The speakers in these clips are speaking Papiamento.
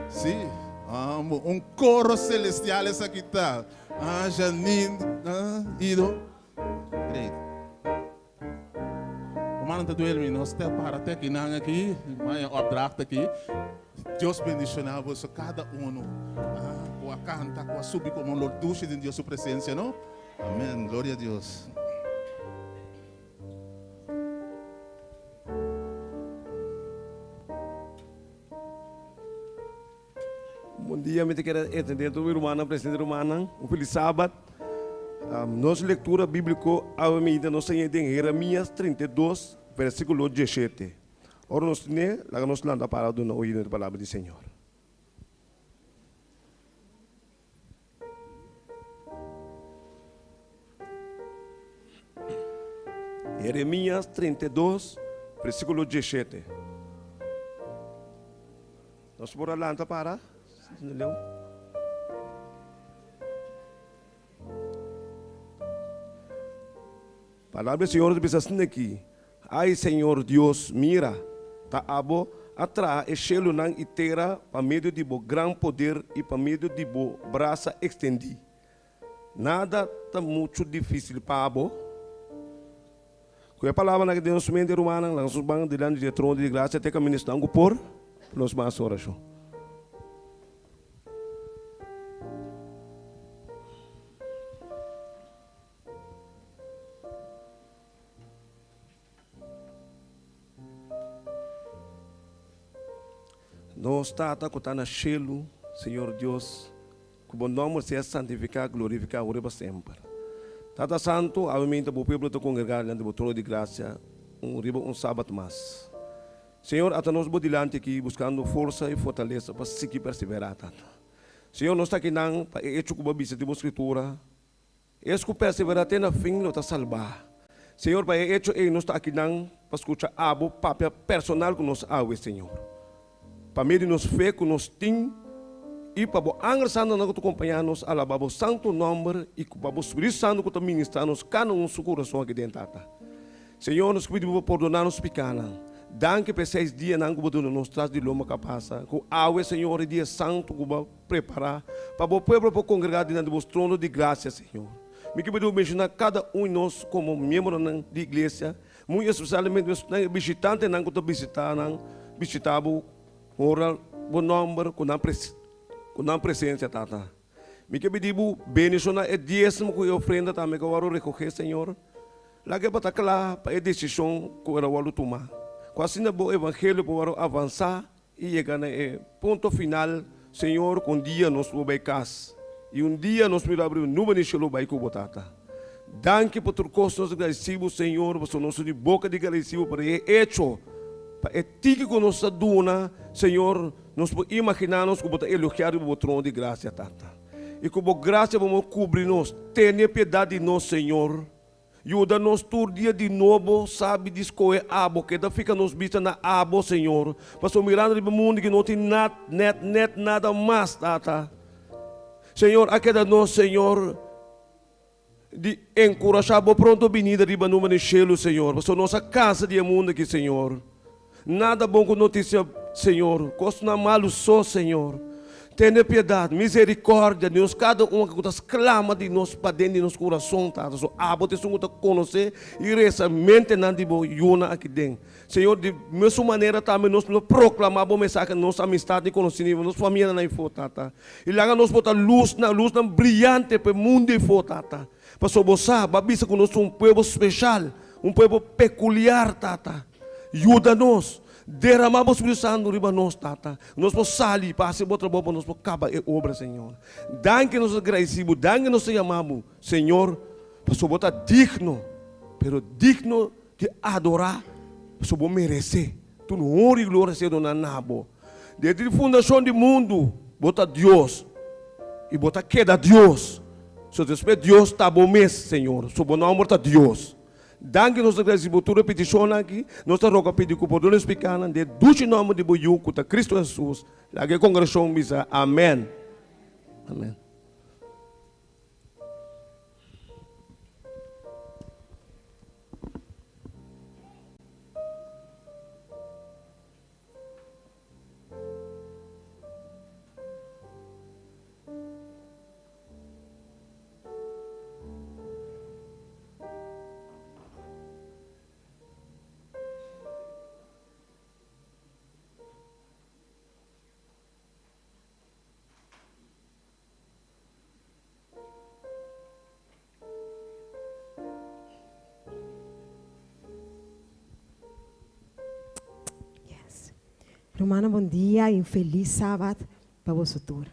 Sí, amo. Un coro celestial esaki ta. Ah, Janine, ah, Ido. Great. Rumannan ta duermi, nos ta para te aki nan aki, maya opdracht aki. Dios bendiciona boso cada uno. Ah, cu a canta, cu a subi como un lor dushi den Dios su presencia, no? Amen. Gloria a Dios. Bon dia, mi ta kere extender tur mi rumannan, presente rumannan, un feliz Sabat. Nos lectura bíblico awe mainta nos ta haya den Jeremías 32, versículo 17. Ora nos tene, laga nos lanta para duna oído na e palabra di Señor. Jeremías 32, versículo 17. Nos por a lanta para? Leo. Palabra di Señor ta bisa asina aki, Ai, Señor Dios, mira, ta abo a traha e shelunan i tera pa medio di bo gran poder i pa medio di bo brasa ekstendí. Nada ta muchu difísil pa abo. Ku e palabranan aki den nos mente, rumannan, laga nos ban dilanti di e trono di grasia te kaminda esnan ku por pa nos ban hasi orashon. Nos Tata ku ta na shelu, Señor Dios, ku bo nòmber sea santifiká, glorifiká ora i pa semper. Tata Santu, awe minta bo pueblo ta kongregá dilanti bo trono di grasia un riba un sabat mas. Señor, ata nos bo dilanti aki buskando forsa i fortalesa pa sigui perseverá, Tata. Señor, nos ta akinan pa e echo ku bo a bisa den bo Skritura. Es ku perseverá te na fin lo ta salbá. Señor, pa e echo ei nos ta akinan pa skucha abo papia personal ku nos awe, Señor. Pa medio di nos fe ku nos tin i pa bo angel santonan ku ta kompañá nos alabá bo santu nòmber i ku pa bo Spiritu Santu ku ta ministrá nos kada un su kurason aki den, Tata. Señor, nos pidi bo pa pordoná nos pikánan. Danki pa e seis dianan ku bo duna nos tras di lomba ku a pasa. Ku awe, Señor, e dia santu ku bo a prepará pa bo pueblo por kongregá dilanti bo trono di grasia, Señor. Mi ke pidi bo benshoná kada un di nos komo miembronan di iglesia, muy espesialmente nan e bishitantenan ku ta bisitá nan, bishitá bo, honra bo nòmber ku nan ku nan presensia, Tata. Mi ke pidi bo bendishoná e diesmo ku e ofrenda tambe ku a wòrdu rekogé, Señor. Laga e bo ta kla pa e desishon ku el a wòrdu tuma, ku asina bo evangelio por wòrdu avansá i yega na e punto final, Señor, ku un dia nos por bai kas i un dia nos mira abri un nube di shelu bai ku bo Tata. Danki pa tur kos, nos ta gradisí bo, Señor, pasobra nos tin boka di gradisí bo pa e echo, pa e tiki ku nos ta duna, Señor, nos por imaginá nos ku bo ta elogiá riba bo trono di grasia, Tata. I ku bo grasia bo por kubri nos. Tene piedat di nos, Señor. Yuda nos tur dia di nobo sabi di skohe abo, keda fika nos bista na abo, Señor, pasobra mirando riba mundu ki no tin nat, net, net nada mas, Tata. Señor, a keda nos, Señor, di enkurashá bo pronto binida riba numa den shelu, Señor, pasobra nos a kansa di e mundu aki, Señor. Nada bon ku notisia, Señor, kosnan malu so, Señor. Tene piedat, miserikòrdia di nos kada un ku ta sklama di nos paden di nos kurason, Tata. So abo ta esun ku ta konosé i resa mentenan di bo yunan aki den. Señor, di mesun manera tambe nos lo proklamá bo mensahe na nos amistat i konosínan, nos famianan aifó, Tata. I laga nos por ta lusnan, lusnan briante pa e mundu aifó, Tata. Pasobra bo sa, bo a bisa ku nos ta un pueblo speshal, un pueblo pekuliar, Tata. Yuda nos. Derama bo Spiritu Santu riba nos, Tata. Nos por sali pa hasi bo trabou pa nos por kaba e obra, Señor. Danki nos ta gradisi bo, danki nos ta yama bo, Señor, pasobra bo ta digno, pero digno di adora, pasobra bo merese tur honra i gloria ser duna na bo. Desde di fundashon di mundu, bo ta Dios, i bo ta keda Dios. So despues Dios ta bo mes, Señor. So bo nomber ta Dios. Danki nos ta gradisi bo tur e petishonnan aki. Nos ta roga pidi ku pordona nos pikanan den e dushi nòmber di bo Yu ku ta Kristu Hesus. Laga e kongregashon bisa, Amèn. Amèn. Yes. Rumannan bon dia y un feliz Sabat pa boso tur.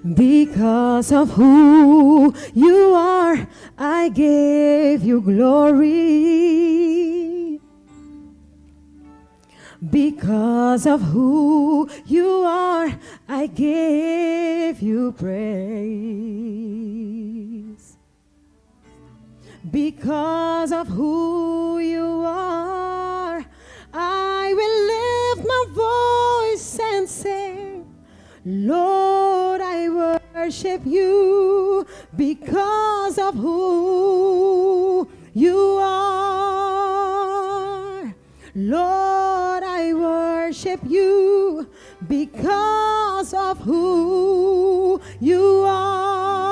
Because of who you are, I gave you glory. Because of who you are, I give you praise. Because of who you are, I will lift my voice and say, Lord, I worship you because of who you are. Lord, I worship you because of who you are.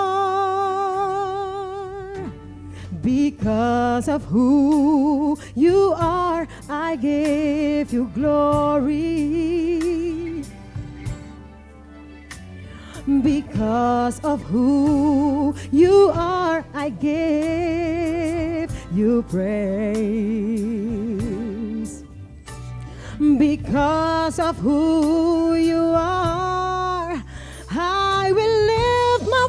Because of who you are, I give you glory. Because of who you are, I give you praise. Because of who you are, I will lift my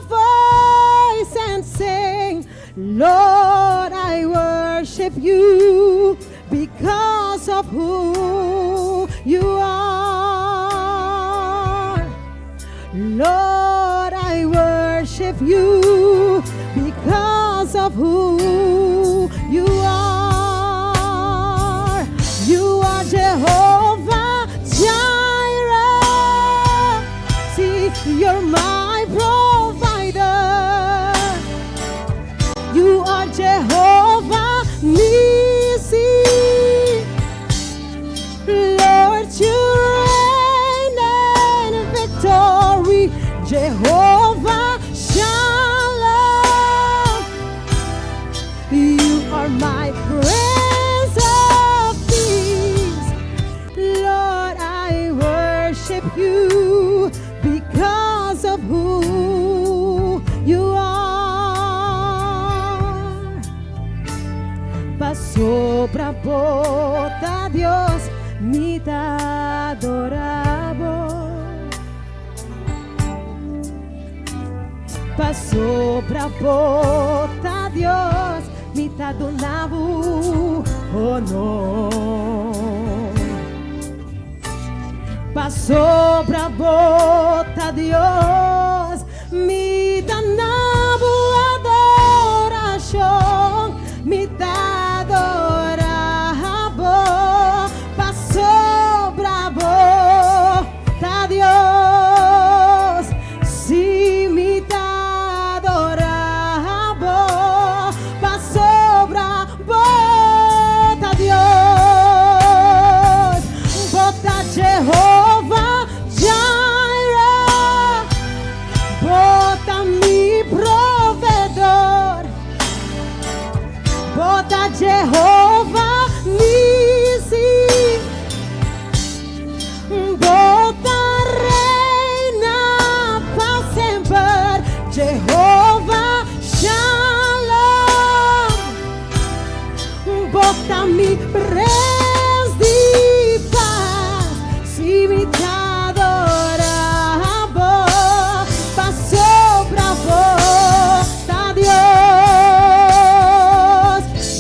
voice and sing, Lord, I worship you because of who you are. Lord, I worship you because of who you are. You are Jehovah Jireh. See, you're my provider. You are Jehovah Nissi. Lord, you reign in victory. Jehovah Shalom. You are my Prince of Peace. Lord, I worship you because of who you are. Pasobra bo ta Dios, mi ta adora bo. Pasobra bo ta Dios, mi ta duna bo honor. Pasobra bo ta Dios, mi ta duna bo adorashon, mi ta adora bo. Pasobra bo ta Dios, si mi ta adora bo. Pasobra bo ta Dios, bo ta Jehovah Jireh, bo ta mi proveedor. Bo ta Jehovah Nissi. Bo ta reina pa semper. Jehovah Shalom. Bo ta mi Prens di Pas. Si mi ta adora bo. Pasobra bo ta Dios.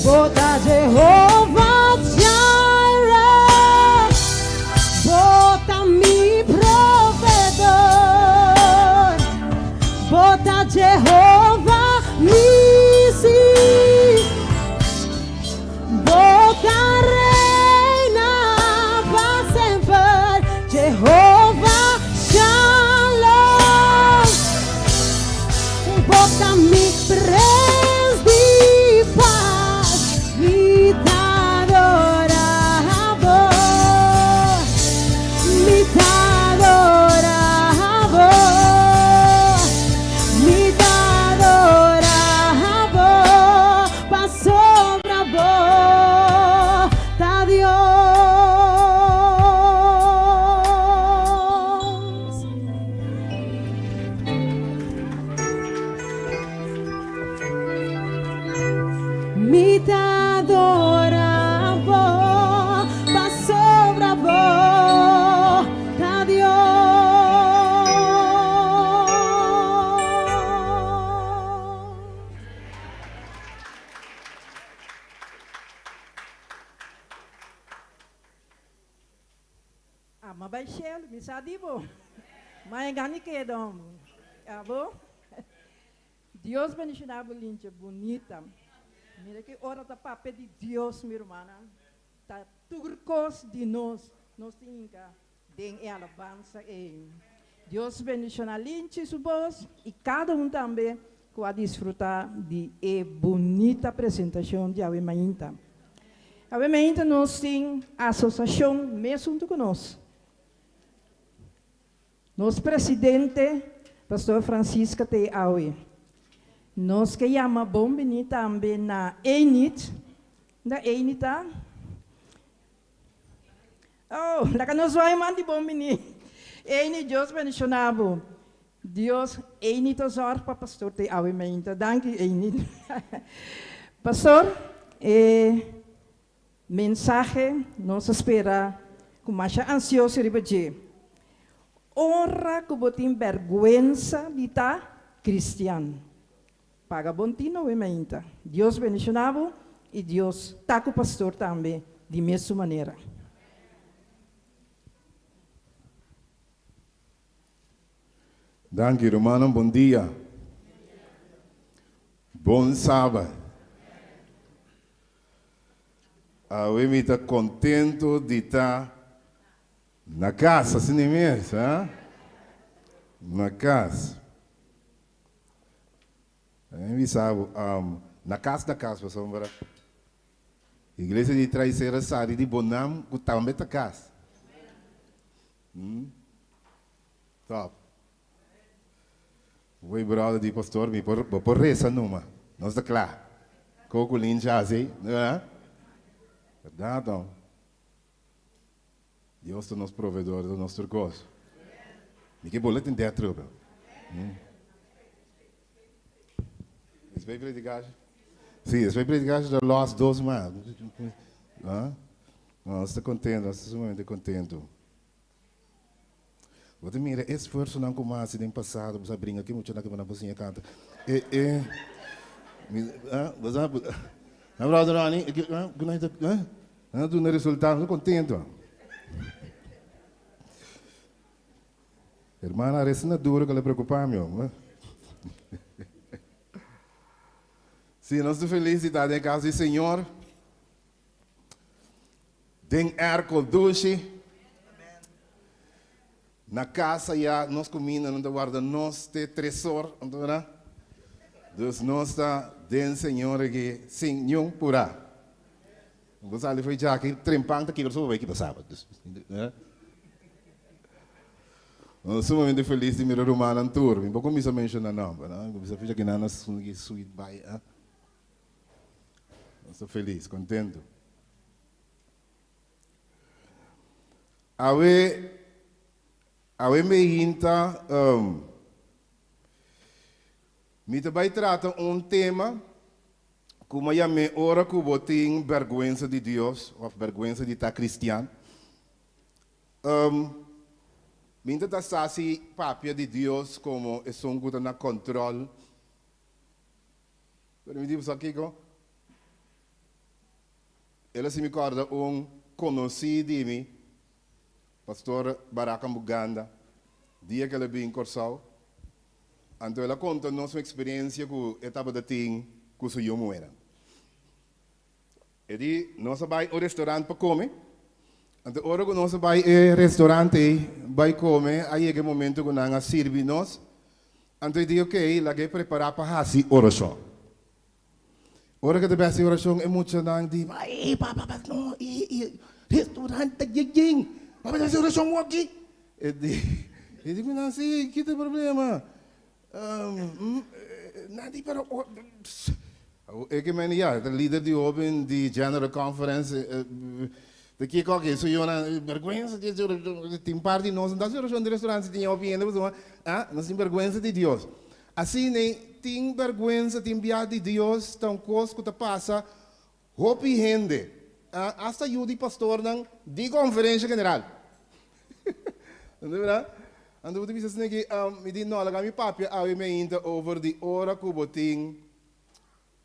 Bo ta Jehovah Jireh. Bo ta mi proveedor. Bo ta Jehovah Nissi. Bo ta reina pa semper. Jehovah Shalom. Bo ta mi Prens di Pas. Mi ta adora bo. Mi ta adora bo. Mi ta adora bo. Pasobra bo ta Dios. Ma bai shelu, mi sa di bo. Ma e gani keda homber. Abo? Dios bendiciona bo Lintje, bunita. Mira ki ora ta papia di Dios mi rumannan. Ta tur kos di nos, nos tin hinka den e alabansa ei. Dios bendiciona Lintje su bos y cada un tambe cu a disfruta di e bunita presentacion di awe mainta. Awe mainta nos tin asociacion mes hunto cu nos. Nos presidente, Pastor Francisca t'ei awe. Nos ke yama bon bini tambe na Enid. Unda Enid ta? Oh, laga nos wak e man di bon bini. Enid, Dios bendiciona bo. Dios, Enid ta zorg pa pastor t'ei awe mainta. Danki, Enid. Pastor, e Mensahe, Nos a spera ku masha ansioso riba dje. Ora ku bo tin bèrgwensa di ta kristian, paga bon tino we mainta. Dios bendishoná bo i Dios ta ku pastor tambe di mesun manera. Danki rumannan bon dia. Bon sabat. Awe mi ta contento di ta na cas, asina mes, ha? Na cas. Mi bisa bo, na cas na cas pasobra iglesia di Traicera sali di Bonam cu tambe ta cas. Top. Wey brother di pastor mi por bo por reza numa nos ta kla koko lincha hasi no berdad no Dios ta nos proveedor ta nos tur kos mi ke bola tin det trobe despues predicashi si despues predicashi ta los dos mas nos ta contento nos ta sumamente contento. Bo ta mira e esfuersonan ku mi a hasi den pasado, bo sa bringa ku e muchanan ku bo siña kanta. E, e, mi, ah, bo sa, ah, brother Ronnie, e, ah, ku nan ta, ah, nan a duna resultado, mi ta kontento. Hermana a resa na duro ku el a preokupá mi, homber. Sí, nos ta felis di ta den e kas di Señor. Den airco dushi. Na casa ya nos cuminda nan ta warda nos te tresor, anto verdad? Dus nos ta den Señor aki sin niun pura. Bo sali fo'i djaki trempan ta kibra so bo bai kiba sabat. Dus, Nos sumamente felis di mira rumannan tur. Mi por cuminsa menciona nomber, no? Mi cuminsa ficha kinan na sweet bai, ah. Nos ta felis, kontentu. Awe, awe mi hinta, um, mi ta bai trata un tema ku mi a yam'é ora ku bo tin bèrgwensa di Dios òf bèrgwensa di ta kristian. Um, mi ta ta sa si papia di Dios komo esun ku ta na kòntròl. Pero mi di, Bo sa kiko? El a hasi mi kòrda un konosí di mi, Pastor Baraka Mbuganda, dia ku el a bin Kòrsou. Anto el a konta nos un eksperensia ku e tabata tin ku su yu muhénan. E di, Nos a bai un restorant pa kome. Anto ora ku nos a bai e restorant ei bai kome, a yega e momento ku nan a sirbi nos. Anto e di, Ok, lag'é prepará pa hasi orashon. Ora ku e ta bai hasi orashon, e muchanan di, Ai, papa, papa, no, e, e restaurant ta yen, papa ta hasi orashon wòki. E di, e di ku nan, Si, ki ta e problema? Nan di, Pero, E ke mende ya, e ta lider di hoben di General Conference, ta kiko aki su yonan, bergwensa di tin par di nos no ta hasi orashon di restaurant si tin hopi hende pasobra ah nos tin bergwensa di Dios. Asina tin bergwensa tin bia di Dios ta un kos ku ta pasa hopi hende, hasta yu di pastornan di konferensha general. Anto bo ta bisa asina ki mi di no laga mi papia awe mi ainda over di ora ku bo tin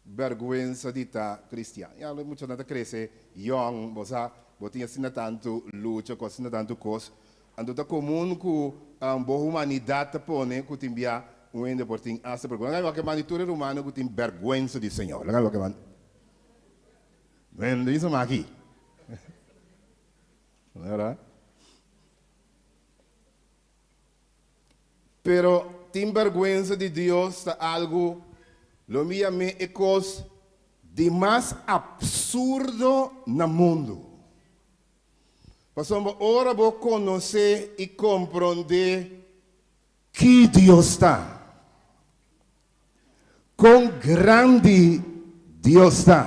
Bergwensa di ta cristian. Ya lo muchanan ta crece yong, bo sa, bo tin asina tantu lucha cu asina tantu cos. Anto ta komun ku bo humanidat ta pone ku tin bia un hende por tin asta bergwensa. Laga mi wak e man di tur e rumannan ku tin bergwensa di Señor. Laga mi wak e man. Men bisa maki. Pero tin bergwensa di Dios ta algu, lo mi yam'é e kos di mas apsurdo na mundu. Pasobra ora bo konosé i komprondé ki Dios ta, kon grandi Dios ta,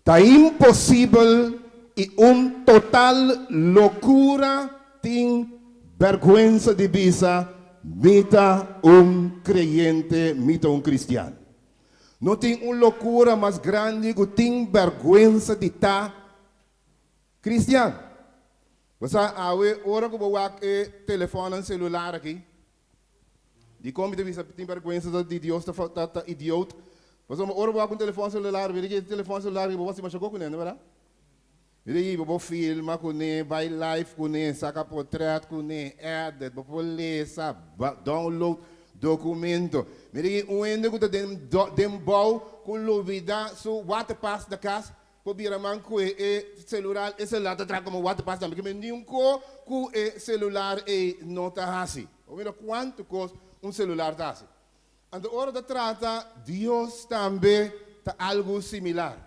ta imposibel i un total lokura tin bèrgwensa di bisa, Mi ta un kreyente, mi ta un kristian. No tin un lokura mas grandi ku tin bèrgwensa di ta kristian. Bo sa, awe ora ku bo wak e telefònnan selular aki, dikon mi ta bisa tin bèrgwensa di Dios ta ta idiot? Pasobra ora bo wak un telefòn selular, mira ki e telefòn selular aki bo hasi masha kos kuné, no bèrdat? Mira aki bo por filma kuné, bai live kuné, saka potrèt kuné, edit, bo por lesa, download dokumento. Mira aki un hende ku ta den den bou ku lubidá su waterpas na kas por bira man ku e selular, e selular ta traha komo waterpas tambe, kimen niun ko ku e selular ei no ta hasi. Bo mira kuantu kos un selular ta hasi. Anto ora ta trata Dios tambe ta algu similar.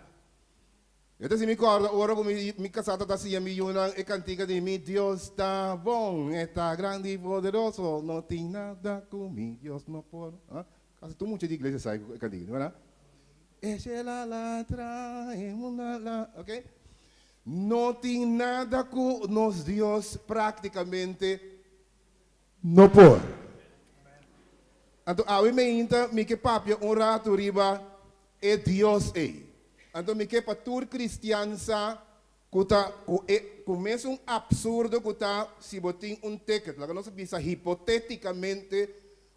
E ta si mi kòrda ora ku mi mi kasá ta ta siña mi yunan e kantika di Mi Dios ta bon, e ta grandi i poderoso, no tin nada ku mi Dios no por. Ah, kasi tur mucha di iglesia sa e kantika, no bèrdat? E shela la tra, e munda la, ok. No tin nada ku nos Dios práktikamente no por. Anto awe meinta mi ke papia un ratu riba e Dios ei. Anto mi ke pa tur kristian sa ku ta ku e ku mesun apsurdo ku ta si bo tin un ticket, laga nos a bisa hipotetikamente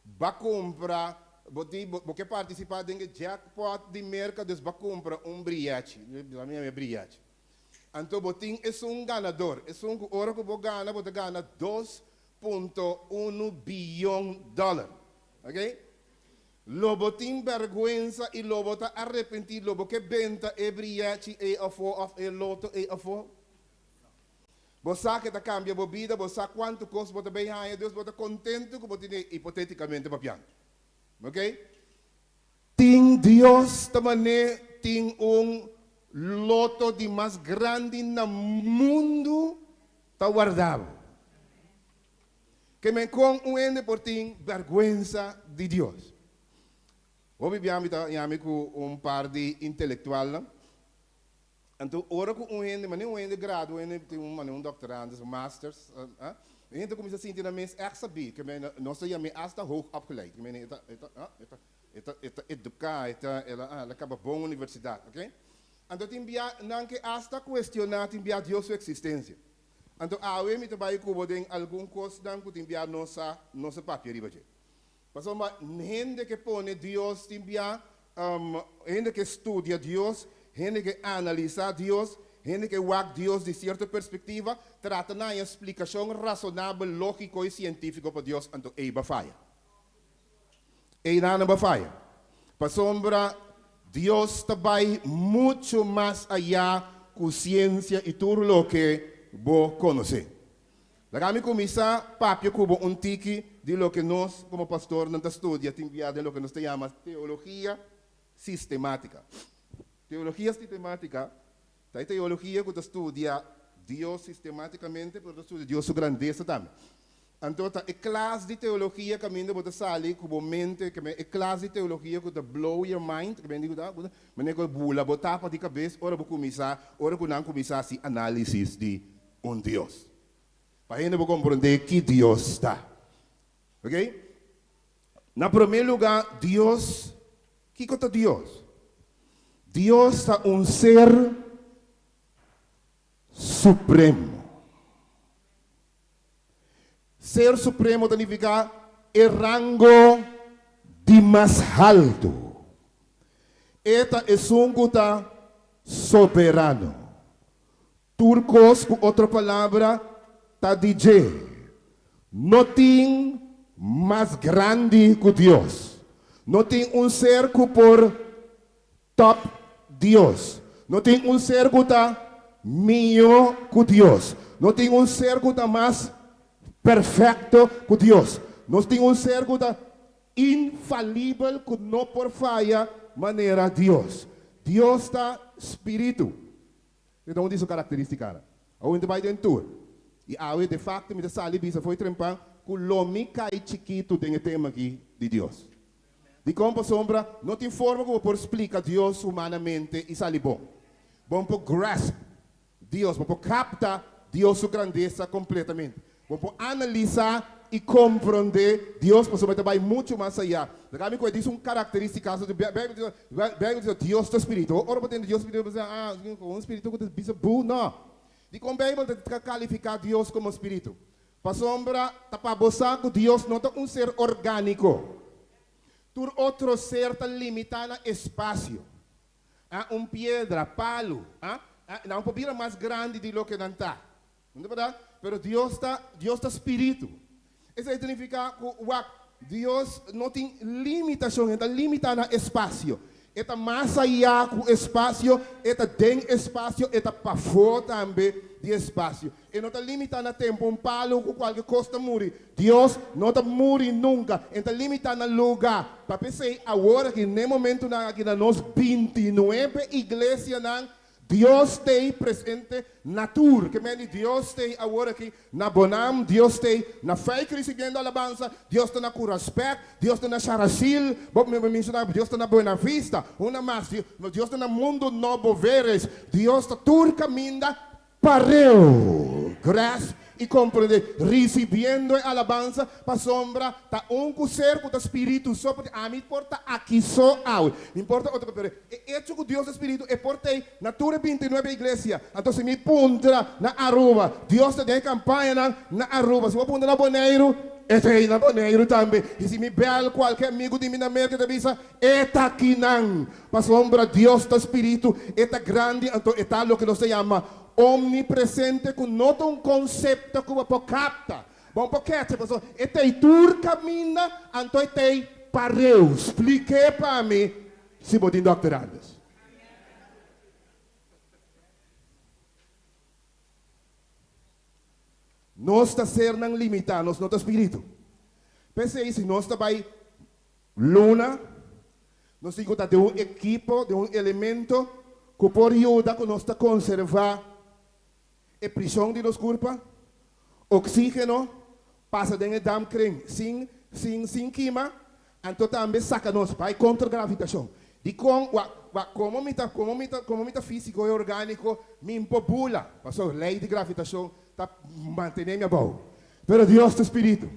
ba kumpra bo di bo ke partisipá den e jackpot di Merka dus ba kumpra un brièchi, mi yama e brièchi. Anto bo tin esun ganador, esun ku ora ku bo gana bo ta gana 2.1 biyon dòler. Ok? Lo bo tin bèrgwensa i lo bo ta arepentí, lo bo ke benta e brièchi ei afó òf e loto ei afó. Bo sa ke ta kambia bo bida, bo sa kuantu kos bo ta bay haña, dus bo ta kontentu ku bo tin hipotétikamente papiando. Ok? Tin Dios ta man'é tin un loto di mas grandi na mundu ta warda bo. Ke men kon un hende por tin bèrgwensa di Dios? Hopi bia mi ta yami ku un par di intelektualnan. Anto ora ku un hende, manera un hende gradua, un hende tin un manera un doctorandus, un masters, e hende ta kuminsá sinti nan mes ègt sabí, ke men nos ta yam'é asta hoog opgeleid, ke men e ta e ta e ta e ta e ta eduká, e ta el a el a kaba bon universidat, oke. Anto tin bia nan ke asta kuestioná tin bia Dios su eksistensia. Anto awe mi ta bai ku bo den algun kosnan ku tin bia nos sa nos a papia riba dje. Pasobra hende ke pone Dios tin bia, hende ke studia Dios, hende ke analisá Dios, hende ke wak Dios di sierto perspektiva, trata na haña splikashon rasonabel, lógiko i sientífiko pa Dios, anto ei ba faya. Ei nan ba faya. Pasobra Dios ta bai muchu mas ayá ku siensia i tur loke bo konosé. Laga mi kuminsá papia ku bo un tiki di loke nos komo pastornan ta studia tin bia den loke nos ta yama teologia sistemátika. Teologia sistemátika ta e teologia ku ta studia Dios sistemátikamente, pero ta studia Dios su grandesa tambe. Anto ta e klas di teologia kaminda bo ta sali ku bo mente, e klas di teologia ku ta blow your mind, manera ku bula bo tapa di kabes ora bo kuminsá, ora ku nan kuminsá hasi análisis di un Dios. Pa hende por komprondé ki Dios ta. Ok? Na promé lugá, Dios, kiko ta Dios? Dios ta un ser supremo. Ser supremo ta nifiká e rango di mas haltu. E ta esun ku ta soberano. Tur kos, ku otro palabra, ta di dje. No tin mas grandi ku Dios. No tin un ser ku por tòp Dios. No tin un ser ku ta mihó ku Dios. No tin un ser ku ta mas perfekto ku Dios. No tin un ser ku ta infalibel ku no por faya manera Dios. Dios ta spiritu. Esei ta un di su karakterístikanan. Awe mi ta bai den tur. I awe de fakto mi ta sali bisa fo'i trempan ku lo mi kai chikitu den e tema aki di Dios. Dikon? Pasobra no tin forma ku bo por splika Dios humanamente i sali bon. Bo no por grasp Dios, bo por kapta Dios su grandesa kompletamente. Bo por analisá i komprondé Dios pasobra e ta bai muchu mas ayá. Laga mi ku e dis un karakterístika di Beibel ta bisa, Beibel ta bisa Dios ta spiritu. Ora bo tende Dios spiritu bo ta bisa, ah, un spiritu ku ta bisa bu? No. Dikon Beibel ta kalifiká Dios komo spiritu? Pasobra ta pa bo sa ku Dios no ta un ser orgániko. Tur otro ser ta limitá na espasio. Ah, un piedra, palu, ah, ah, nan por bira mas grandi di loke nan ta. No ta berdad? Pero Dios ta, Dios ta spiritu. Esei ta nifiká ku, wak, Dios no tin limitashon, e ta limitá na espasio. E ta mas ayá ku espasio, e ta den espasio, e ta pafó tambe di espasio. E no ta limitá na tempu, un palu ku kualke kos ta muri. Dios no ta muri nunka. E ta limitá na lugá. Ta p'esei awor aki, n'e momentunan aki na nos bintinuebe iglesianan, Dios t'ei presente na tur. Ke men di Dios t'ei awor aki na Bonam, Dios t'ei na Fijk risibiendo alabansa, Dios ta na Curaspec, Dios ta na Charasil, bo mi menshoná, Dios ta na Buena Vista, una mas, Dios ta na Mundo Nobo Veres, Dios ta tur kaminda Pareu, grasp i komprendé, risibiendo e alabansa, pasobra ta un ku ser ku ta spiritu so, pasobra ami por ta aki so awe, mi por ta otro, pero e echo ku Dios ta spiritu, e por t'ei na tur e bintinuebe iglesia. Anto si mi puntra na Aruba, Dios ta den e kampañanan na Aruba, si bo puntra na Boneiru, e ta ei na Boneiru tambe, i si mi bèl kualke amigu di mi na Merka, e ta bisa, E ta kinan, pasobra Dios ta spiritu, e ta grandi, anto e ta loke nos ta yama omnipresente, ku no ta un konsepto ku bo por kapta, bo no por kecha, pasobra e ta ei tur kaminda, anto e ta ei pareu. Splik'é pa mi si bo tin Dòkter Andes. Nos ta sernan limitá, nos no ta spiritu. P'esei si nos ta bai Luna, nos tin ku ta den un ekipo, den un elemento ku por yuda ku nos ta konservá e prishon di nos kurpa, oksígeno pasa den e damkring sin sin sin kima, anto tambe saka nos bai kontra gravitashon. Dikon? Wak wak komo mi ta komo mi ta komo mi ta físiko i orgániko mi por bula, pasobra lei di gravitashon ta mantené mi abou. Pero Dios ta spiritu.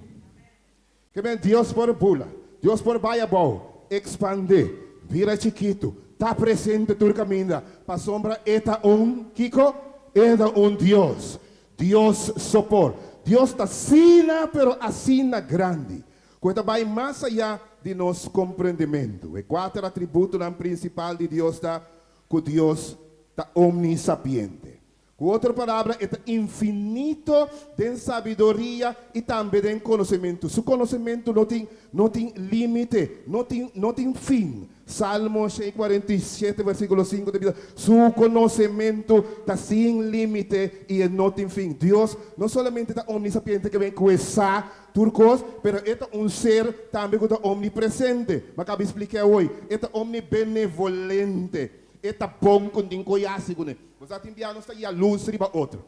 Ke men Dios por bula, Dios por bai abou, ekspandé, bira chikitu, ta presente tur kaminda, pasobra E ta un, kiko? E ta un Dios. Dios so por. Dios ta asina, pero asina grandi, ku E ta bai mas ayá di nos komprendementu. E kuater atributonan prinsipal di Dios ta ku Dios ta omnisapiente. Ku otro palabra, e ta infinito den sabiduria i tambe den konosementu. Su konosementu no tin no tin límite, no tin no tin fin. Salmo 147 versíkulo 5 ta bisa, Su konosementu ta sin límite i e no tin fin. Dios no solamente ta omnisapiente ke ben ku e sa tur kos, pero e ta un ser tambe ku ta omnipresente. Mi a kaba di splik'é awor. E ta omnibenevolente. E ta bon ku tin koe hasi kuné. Nos a tin bia nos ta yaluz riba otro.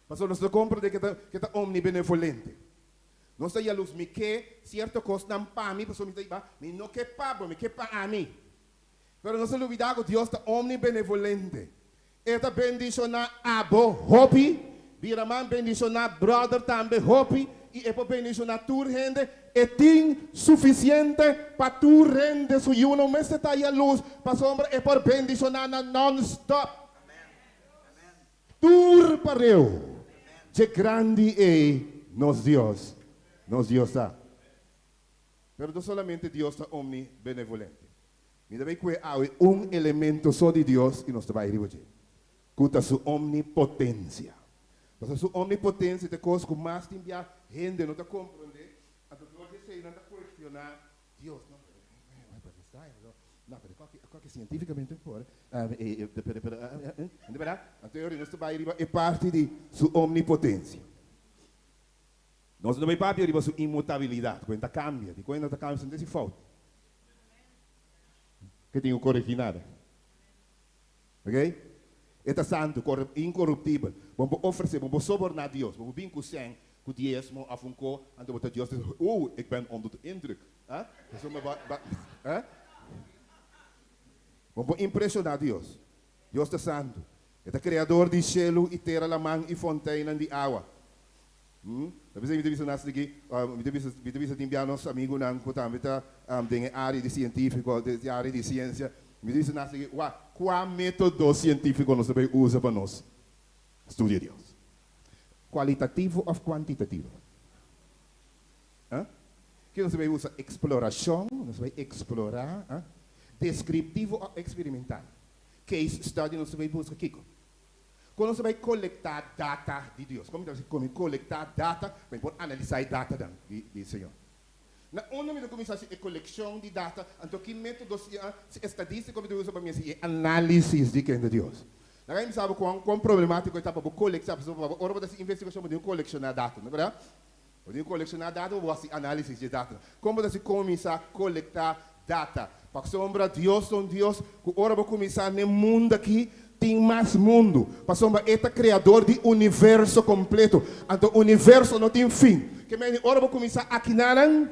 Pasobra nos ta komprendé ke ta ke ta omnibenevolente. Nos ta yaluz, mi ke sierto kosnan pa mi pasobra mi ta iba, mi no ke pa bo, mi ke pa ami. Pero nos ta lubidá ku Dios ta omnibenevolente. E ta bendishoná abo hopi, bira man bendishoná bròder tambe hopi, i e por bendishoná tur hende. E tin sufisiente pa tur hende. Su yu no mester ta yalus, pasobra e por bendishoná nan nònstòp. Tur pareu dje grandi ei nos Dios, nos Dios ta. Pero no solamente Dios ta omnibenevolente. Mi ta bay kue awe un elemento so di Dios i nos ta bay riba dje, ku ta su omnipotensia. Pasobra su omnipotensia ta e kos ku mas tin bia hende no ta komprondé, anto dor di esei nan ta kuestioná Dios. No, pero kòke sientífikamente por, pero, di bèrdat? Anto e ora nos ta bai riba e parti di su omnipotensia. Nos no ta bai papia riba su inmutabilidat, ku e no ta kambia. Dikon e no ta kambia? Pasobra no ta hasi fout. Ke tin ku koregí nada. Ok? E ta santu, inkoruptibel. Bo por ofresé, bo por soborná Dios. Bo por bin ku sèn, ku diesmo òf un ko, anto bo ta Dios ta bisa, Oeh, ik ben onder de indruk. Ha? Pasobra bo a, ha? Bo por impreshoná Dios. Dios ta santu. E ta kreador di shelu i tera, laman i fonteinnan di awa. Ta bisa mi ta bisa nas aki, mi ta bisa, mi ta bisa tin bia nos amigunan ku tambe ta den e área di sientífiko, den e área di siensia, mi ta bisa nas aki, wak, kua método sientífiko nos ta bay usa pa nos studia Dios? Kualitativo òf kuantitativo? Ke nos ta bay usa? Eksplorashon, nos ta bay eksplorá, Deskriptivo òf eksperimental? Case study nos ta bay buska kiko? Kon nos ta bai kolektá data di Dios? Kon mi ta hasi kon mi kolektá data pa mi por analisá e datanan di Señor? Na unda mi ta kuminsá hasi e kolekshon di data? Anto ki método estadístiko mi ta usa pa mi hasi e análisis di ken ta Dios? Laga mi bisa bo kon kon problemátiko e ta pa bo kolektá, pasobra pa bo ora bo ta hasi investigashon bo tin ku kolekshoná data, no bèrdat? Bo tin ku kolekshoná data pa bo hasi análisis di e datanan. Kon bo ta hasi kuminsá kolektá data? Pasobra Dios ta un Dios ku ora bo kuminsá n'e mundu akí, tin mas mundu. Pasobra E ta Kreador di universo kompleto. Anto universo no tin fin. Ke mende ora bo kuminsá akinanan,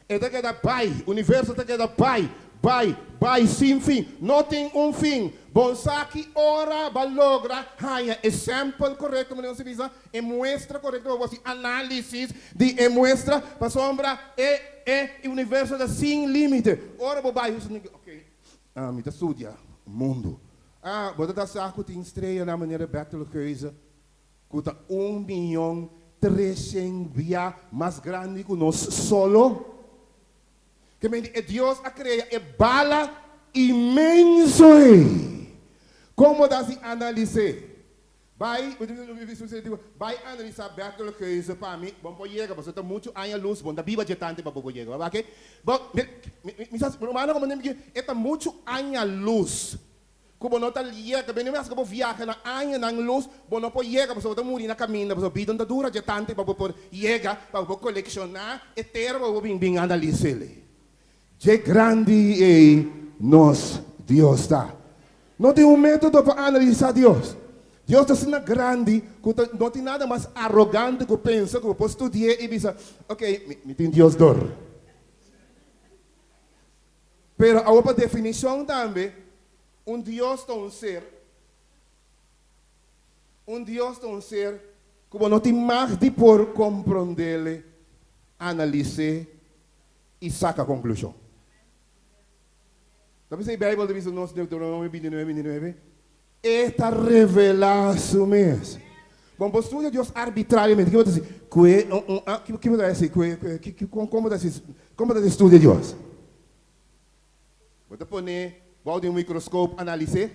E ta keda bai, universo ta keda bai, bai, bai sin fin. No tin un fin. Bon sa ki ora ba logra haña e sample korekto, manera nos ta bisa, e muestra korekto pa bo hasi análisis di e muestra, pasobra e e universo ta sin límite. Ora bo bai, ok, mi ta studia mundu. Ah, bo ta ta sa ku tin streanan manera Betelgeuse ku ta un miyon treshen bia mas grandi ku nos solo. Ke menti e Dios a krea e bala inmenso ei. Kon bo ta hasi analis'é? Bai, bai analisá Betelgeuse pa mi. Bo no por yega, pasobra ta muchu aña lus, bo no ta biba dje tante pa bo por yega. Bo wak? Bo, mi, mi sa, rumannan komo e ta muchu aña lus. Ku bo no ta yega, bini mes ku bo viaha na añanan lus, bo no por yega pasobra bo ta muri na kaminda, pasobra bida no ta dura dje tantu pa bo por yega, pa bo por kolekshoná e tera pa bo bin bin analis'el. Dje grandi ei nos Dios ta. No tin un método pa analisá Dios. Dios ta asina grandi ku ta no tin nada mas arogante ku pensa ku bo por studi'é i bisa, ok, mi tin Dios dor. Pero awor pa definishon tambe, un dios ta un ser, un dios ta un ser ku bo no tin mag di por komprondele, analis'é i saka konklushon. Ta p'esei Beibel ta bisa nos Deuteronomio 29, 29, E ta revelá su mes. Bon, bo studia Dios arbitrariamente, ki bo ta hasi? Ku e, un, un, a, ki, ki bo ta hasi? Ku e, ku e, ki, ki, kon, kon bo ta hasi, kon bo ta hasi studia Dios? Bo ta pone bou di un mikroskop analis'é?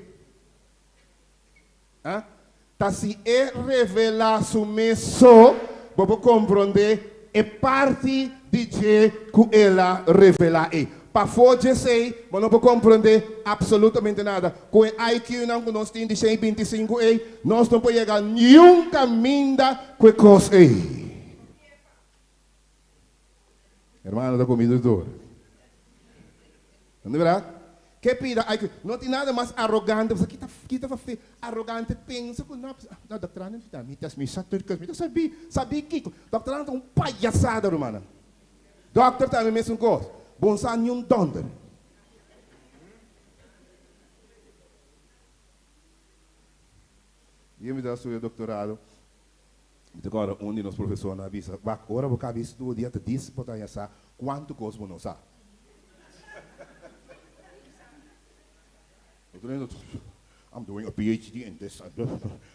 A? Ta si e revelá su mes so, bo por komprondé e parti di dje ku el a revelá ei. Pafó djesei, bo no por komprondé apsolutamente nada. Ku e IQ-nan ku nos tin di 125 ei, nos no por yega niun kaminda ku e kos ei. Hermano ta comiendo dor. No verdad? Ke pida IQ? No tin nada mas arrogante. Pasobra kita kita fa fe arrogante pensa ku no no doctorando mi ta mi ta mi sa tur kos mi ta sabi sabi kiko. Doctorando ta un payasada rumannan. Doctor tambe mesun kos. Bon sa niun donder. Dia mi ta studia doctorado. Mi ta kòrda un di nos profesornan a bisa, Wak, ora bo kaba e studia ta dis bo ta haña sa kuantu kos bo no sa. Otro hende, I'm doing a PhD in this,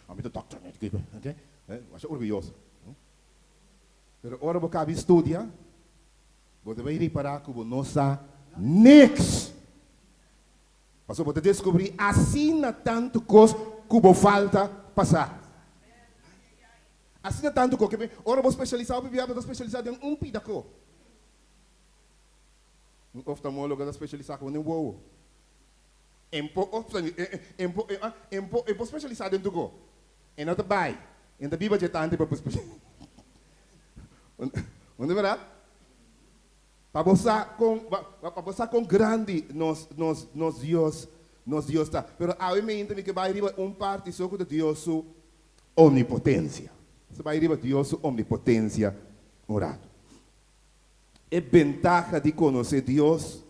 ami ta doctor, okay? Masha orguyoso. Pero ora bo kaba e studia, bo ta bai ripará ku bo no sa niks. Pasobra bo ta deskubrí asina tantu kos ku bo falta pa sa. Asina tantu ku ke ora bo spesialisá bo bia bo ta spesialisá den un pida ko. Un oftalmólogo ta spesialisá ku den wowo. En por en por en por en por spesialisá den tur ko. E no ta bai. E ta biba dje tantu pa por spesialisá. Unda bèrdat? Pa bo sa kon pa bo sa kon grandi nos nos nos Dios nos Dios ta. Pero awe meinta mi ke bai riba un parti so ku ta Dios su omnipotensia. Nos ta bai riba Dios su omnipotensia un ratu. E bentaha di konosé Dios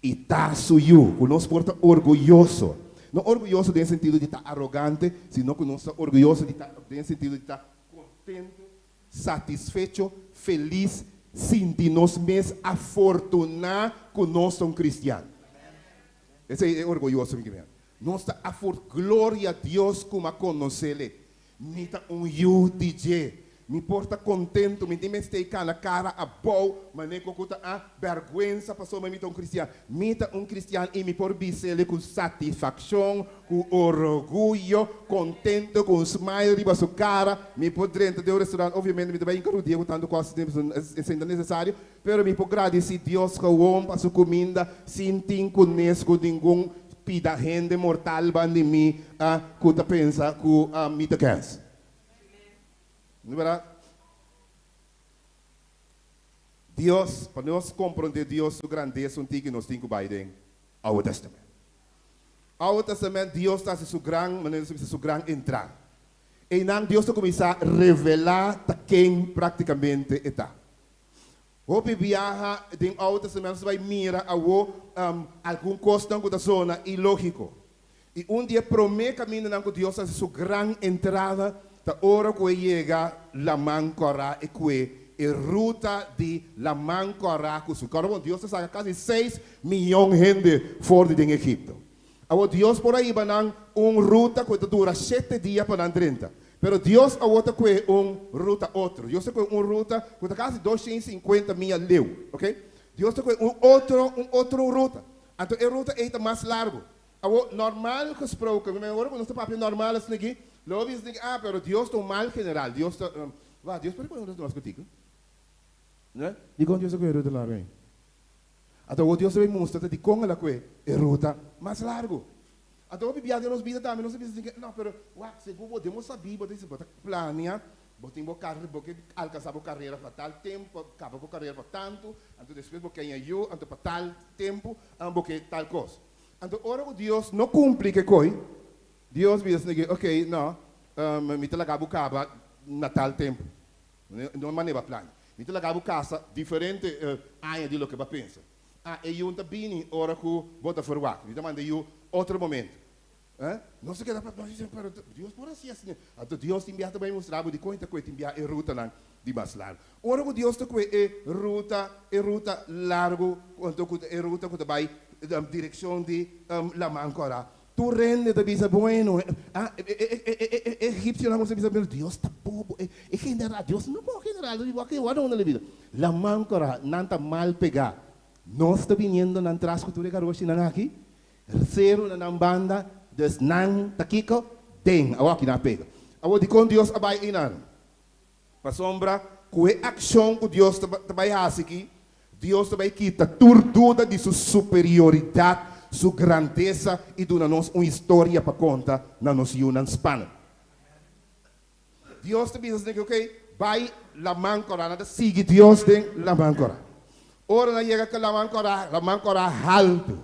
i ta su yu, ku nos por ta orguyoso. No orguyoso den sentido di ta arogante, sino ku nos ta orguyoso di ta den sentido di ta kontentu, satisfecho, felis, sinti nos mes afortuná ku nos ta un kristian. Esei e orguyoso mi ke mira. Nos ta afor gloria Dios ku m'a konosele. Mi ta un yu di dje. Mi por ta kontentu, mi tin mester kana kara abou, manera ku ta a bèrgwensa pasobra mi ta un kristian. Mi ta un kristian i mi por bis'el ku satisfakshon, ku orguyo, kontentu, ku un smile riba su kara. Mi por drenta den un restaurant, obviamente mi ta bai hinka rudia ku tantu kos esei ta nesesario, pero mi por gradisí Dios gewon pa su kuminda sin tin kunes ku ningun pida hende mortal ban di mi ku ta pensa ku mi ta kens. No berdad? Dios, pa nos komprondé Dios su grandesa un tiki nos tin ku bai den Oude Testament. Oude Testament Dios ta hasi su gran, manera nos ta bisa, su gran entrada. Einan Dios ta kuminsá revelá ta ken práktikamente e ta. Hopi biaha den Oude Testament nos ta bai mira awo algun kosnan ku ta zona ilógiko. I un di e promé kamindanan ku Dios a hasi su gran entrada ta ora ku e yega Laman Kòrá e kue e ruta di Laman Kòrá ku su kòrda bon Dios a saka kasi seis miyon hende for di den Egipto. Awor Dios por a hiba nan un ruta ku ta dura shete dia pa nan drenta. Pero Dios awor ta kue un ruta otro. Dios ta kue un ruta ku ta kasi 250 mia leu. Ok. Dios ta kue un otro un otro ruta. Anto e ruta ei ta mas largu. Awor, normal gesproken, mi ora ku nos ta papia normal asina aki, lo bo bisa asina aki, ah, pero Dios ta un mal general, Dios ta, wak, Dios por a kue un ruta mas kutiku? Ne? Dikon Dios a kue e ruta largu ei? Anto awor Dios ta bin mustra ta dikon el a kue e ruta mas largu. Anto hopi bia den nos bida tambe nos ta bisa asina, no, pero wak, segun bo den bo sabí bo ta bisa bo ta plania, bo tin bo kar, bo ke alkansá bo karera pa tal tempu, kaba bo karera pa tantu, anto despues bo ke haña yu, anto pa tal tempu, bo ke tal kos. Anto ora ku Dios no kumpli ke koi, Dios bisa asina ke, ok, no, mi ta laga bo kaba na tal tempu. No manera bo a plania. Mi ta laga bo kasa diferente aña di loke bo a pensa. Ah, e yu ta bini ora ku bo ta ferwagt. Mi ta manda e yu otro momento. Nos ta keda pa nos dicen, pero Dios por haci asina. Anto Dios tin biaha ta bay mustra bo dicon e ta cue tin biaha e rutanan di mas largo. Ora cu Dios ta cue e ruta, e ruta largo, anto cu e ruta cu ta bay direccion di Laman Cora, tur hende ta bisa, bueno, ah, e egipcionan cuminsa bisa, pero Dios ta bobo, e general, Dios no por general, wak unda lo bida. Laman Cora, nan ta mal pega. Nos ta biniendo nan tras cu tur e garoshinan aki. Seru na nan banda, dus nan ta kiko? Den. Awor aki nan a pega. Awor dikon Dios a bai einan? Pasobra ku e akshon ku Dios ta bai hasi aki, Dios ta bai kita tur duda di su superioridat, su grandesa i duna nos un historia pa konta na nos yunan spano. Dios ta bisa esaki, ok, bai Laman Kòrá. Nan ta sigui Dios den Laman Kòrá. Ora nan yega ku Laman Kòrá, Laman Kòrá haltu,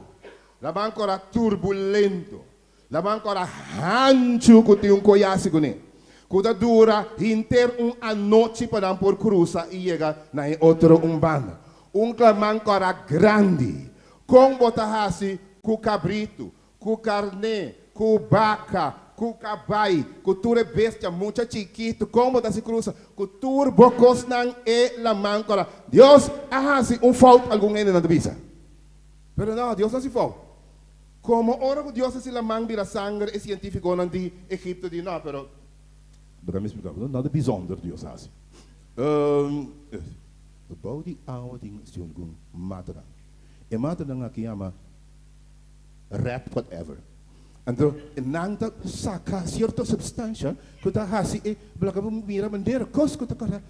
Laman Kòrá turbulento, Laman Kòrá hanchu ku tin un koyasi kuné, ku ta dura henter un anochi pa nan por krusa i yega na e otro un banda. Un Laman Kòrá grandi. Kon bo ta hasi ku kabritu, Ku karné, ku baka, ku kabai, ku tur e bestia, mucha chikitu, kon bo ta hasi krusa ku tur bo kosnan e laman kòrá. Dios a hasi un fout, algun hendenan ta bisa. Pero no, Dios no hasi fout. Komo ora ku Dios hasi laman bira sanger, e sientífikonan di Egipto di, No, pero bo ta mi splika bo, no ta bizonder Dios a hasi. Bou di awa tin algun matanan. E matanan aki yama. Red whatever. Anto nan ta saka sierto supstansha ku ta hasi e laga bo mira manera kos ku ta kora.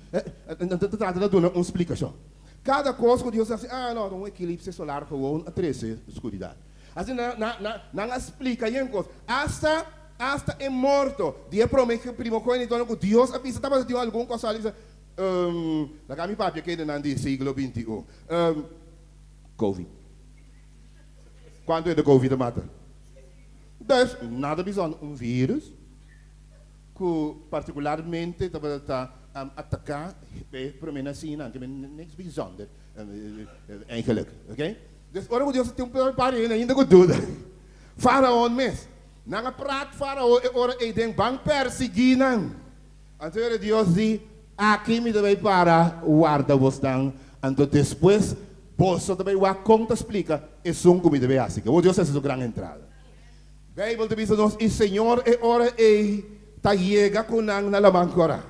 Nan ta trata di duna un splikashon. Kada kos ku Dios hasi, ah no, un ekilipse solar gewoon a trese skuridat. Asina nan a splika yen kos. Asta asta e morto di e prome primogénitonan ku Dios a bisa tabata tin algun kos a bisa, Laga mi papia kendenan di siglo 21. Covid. Kuantu hende Covid a mata? Dus, nada bizonder, un virus ku partikularmente tabata ta ataká e promé nasinan, ke men niks bizonder eigenlijk, oké? Dus ora ku Dios a tin un par di hende ainda ku duda, Faraon mes, nan a prat Faraon e ora ei den ban persiguí nan. Anto ora Dios di, Aki mi ta bai para warda bosnan, anto despues boso ta bai wak kon ta splika esun ku mi ta bai hasi. Awor Dios hasi su gran entrada. Beibel ta bisa nos, I Señor e ora ei ta yega ku nan na Laman Kòrá.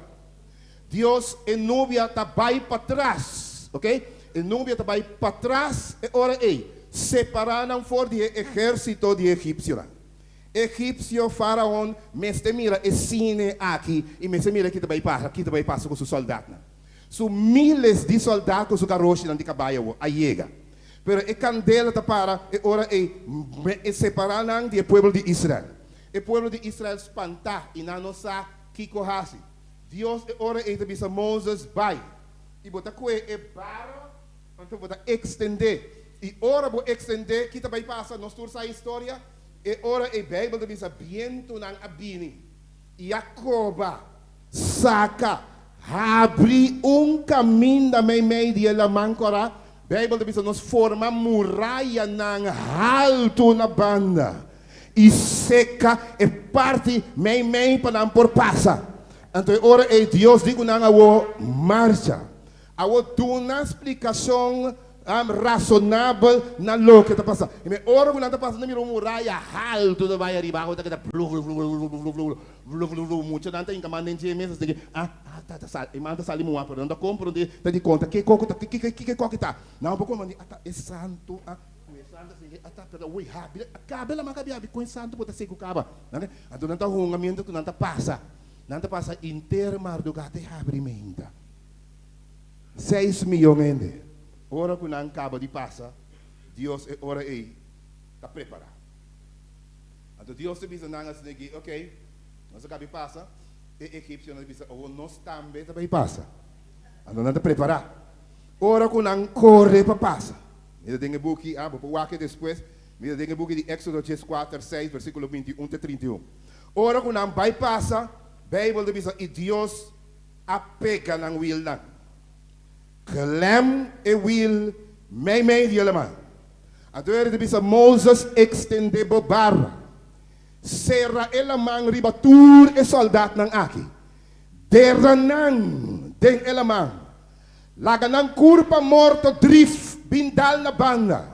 Dios e nubia ta bai patras, ok, e nubia ta bai patras e ora ei, separá nan for di e ehérsito di e egipsionan. Egipsio Faraon mester mira e sine aki i mester mira ki ta bai pasa, ki ta bai pasa ku su sòldatnan. Su míles di sòldat ku su karoshinan di kabai awor a yega. Pero e kandela ta para e ora ei e separá nan di e pueblo di Israel. E pueblo di Israel spantá i nan no sa kiko hasi. Dios e ora ei ta bisa Moses, Bai i bo ta kue e bara, anto bo ta ekstendé. I ora bo ekstendé, ki ta bai pasa? Nos tur sa e historia. E ora ei Beibel ta bisa bientunan a bini i a koba, saka, habri un kaminda meimei di e laman kòrá. Beibel ta bisa nos forma murayanan haltu na banda i seka e parti meimei pa nan por pasa. Anto e ora ei Dios di ku nan awor, Marcha. Awor duna splikashon rasonabel na loke ta pasa. I me ora ku nan ta pasa nan mira un muraya haltu ta bai ariba awa ta keda vlu vlu vlu vlu vlu vlu vlu vlu vlu muchanan ta hinka man den dje mes asina ke ah ah ta ta sali e man ta sali mua pero nan ta komprondé ta di konta ke koko ta ke ke ke koki ta nan por komprondé ata e santu a ku e santu asina ke ata pero ui habi kabe laman kabi habi kon e santu por ta seku kaba anto nan ta hunga mientras ku nan ta pasa nan ta pasa inter mardugá te habri meinta. Seis miyon hende. Ora ku nan kaba di pasa, Dios e ora ei ta prepará. Anto Dios ta bisa nan asina aki, Oké, nos a kaba di pasa. E egipsionan ta bisa, Awor nos tambe ta bai pasa. Anto nan ta prepará. Ora ku nan kore pa pasa, mira den e buki, ah, bo por wak e despues, mira den e buki di Éksodo dieskuater, seis, versíkulo 21 te 31. Ora ku nan bai pasa, Beibel ta bisa, I Dios a pega nan wielnan. Klem e wiel meimei di e laman. Anto Heer ta bisa Moses, Ekstendé bo barra. Sera e laman riba tur e sòldatnan aki. Dera nan den e laman. Laga nan kurpa morto drif bin dal na banda.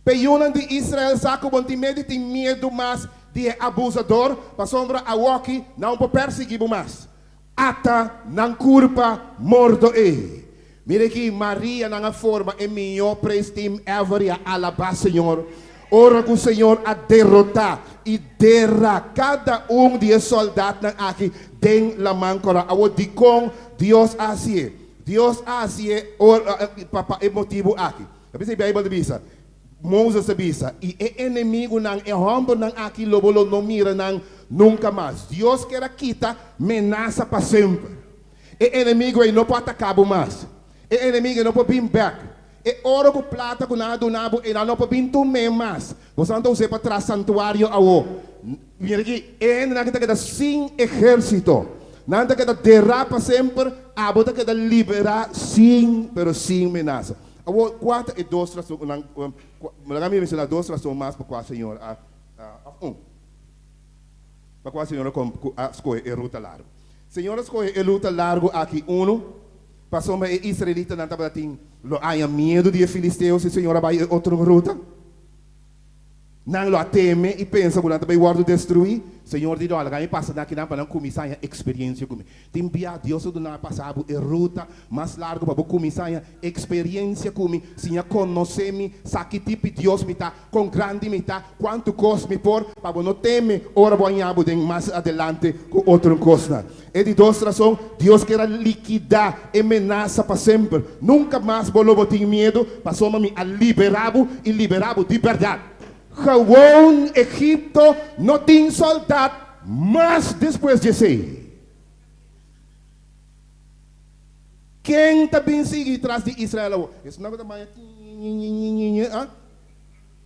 P'e yunan di Israel sa ku bo no tin medi tin miedu mas di e abusador, pasobra awoki nan por persiguí bo mas. Ata nan kurpa morto ei. Mira aki, Maria nan a forma e mihó praise team ever i a alabá Señor ora ku Señor a derotá i dera kada un di e sòldatnan aki den Laman Kòrá. Awor, dikon Dios a hasié? Dios a hasié ora pa e motibu aki. Ta bisa e Beibel ta bisa, Moses a bisa, I e enemigunan, e hòmbernan aki lo bo lo no mira nan nunka mas. Dios ker a kita menasa pa semper. E enemigu ei no por ataká bo mas. E enemigu ei no por bin bèk. E oro ku plata ku nan a duna bo ei nan no por bin tum'é mas. Boso ta us'é pa traha santuario awó. Mira aki, e hendenan aki ta keda sin ehérsito. Nan ta keda derá pa semper, abo ta keda liberá sin, pero sin menasa. Awor, kua ta e dos rason ku nan, laga mi menshoná dos rason mas pa kua Señor a, òf un, pa kua Señor a skohe e ruta largu. Señor a skohe e ruta largu aki, unu, pasobra e israelitanan tabata tin lo haña miedu di e filisteo si Señor a bai e otro ruta. Nan lo a teme i pensa ku nan ta bai wòrdu destruí. Señor di no, laga mi pasa na kinan pa nan kuminsá haña eksperensia ku mi. Tin bia Dios a duna pasa bo e ruta mas largu pa bo kuminsá haña eksperensia ku mi, siña konosé mi, sa ki tipi Dios mi ta, kon grandi mi ta, kuantu kos mi por, pa bo no teme ora bo haña bo den mas adelante ku otro kosnan. E di dos rason, Dios kier a likidá e menasa pa semper. Nunka mas bo lo bo tin miedu, pasobra mi a liberá bo i liberá bo di bèrdat. Gewoon Egipto no tin sòldat mas despues di esei. Ken ta bin sigui tras di Israel awor? Esnan ku ta baña ñiñiñiñiñi, ah?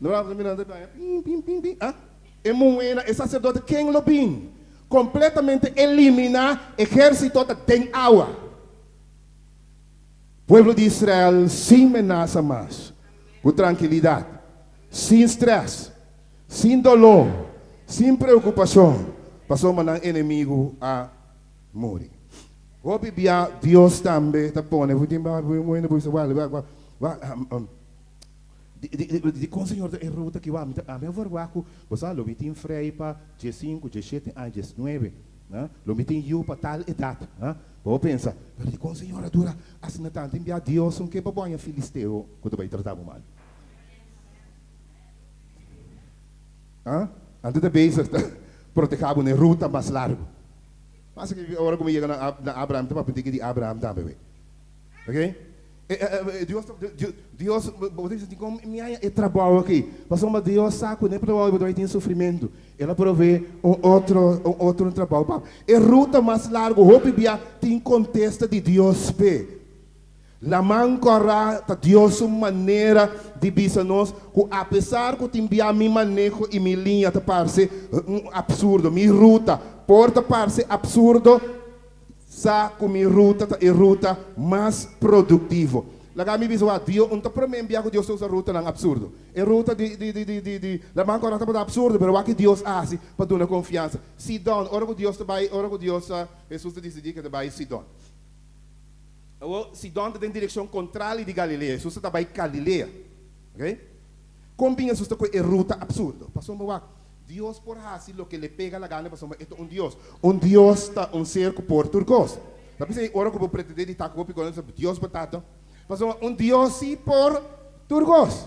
No ta mira nan ta baña pin pin pin pin, ah? E muhénan, e saserdote, ken lo bin? Kompletamente eliminá ehérsito ta den awa. Pueblo di Israel sin menasa mas, ku trankilidat, sin strès, sin doló, sin preokupashon, pasobra nan enemigu a muri. Hopi bia Dios tambe ta pone Dikon Señor ta e ruta ki wak? Ami a verwagt ku bo sa lo mi tin frei pa diesinku, diesshete aña, diesnuebe, lo mi tin yu pa tal edat. Bo pensa, pero dikon Señor a dura asina tantu? Tin bia Dios un ke pa bo haña filisteo ku ta bai trata bo mal. Anto ta bezig ta proteha bo na e ruta mas largu. Pasa ki ora ku mi yega na Abraham, mi ta papia un tiki di Abraham tambe, wei. Ok? Dios ta, Dios, bo ta bisa dikon mi haña e trabou aki? Pasobra Dios sa ku den e trabou bo ta bai tin sufrimentu. El a provee un otro, un otro trabou pa bo. E ruta mas largu hopi bia tin kontesta di Dios p'e. Laman kòrá ta Dios su manera di bisa nos ku apesar ku tin bia mi maneho i mi liña ta parse un apsurdo, mi ruta por ta parse apsurdo, Sa ku mi ruta ta e ruta mas produktivo. Laga mi bisa wak, Dio un ta promé bia ku Dios ta usa rutanan apsurdo. E ruta di di di di di di Laman Kòrá tabata apsurdo, pero wak ki Dios a hasi pa duna konfiansa. Sidon, ora ku Dios ta bai, ora ku Dios a, Hesus ta disidí ku e ta bai Sidon. Awor, Sidon ta den direkshon kontrali di Galilea. Hesus ta bai Galilea. Oké? Kon bin Hesus ta kohe e ruta apsurdo? Pasobra wak, Dios por hasi loke le pega la gana pasobra e ta un Dios. Un Dios ta un ser ku por tur kos. Ta p'esei ora ku bo pretendé di ta ku hopi kos, bo ta bisa, Dios bo tata. Pasobra un Dios sí por tur kos.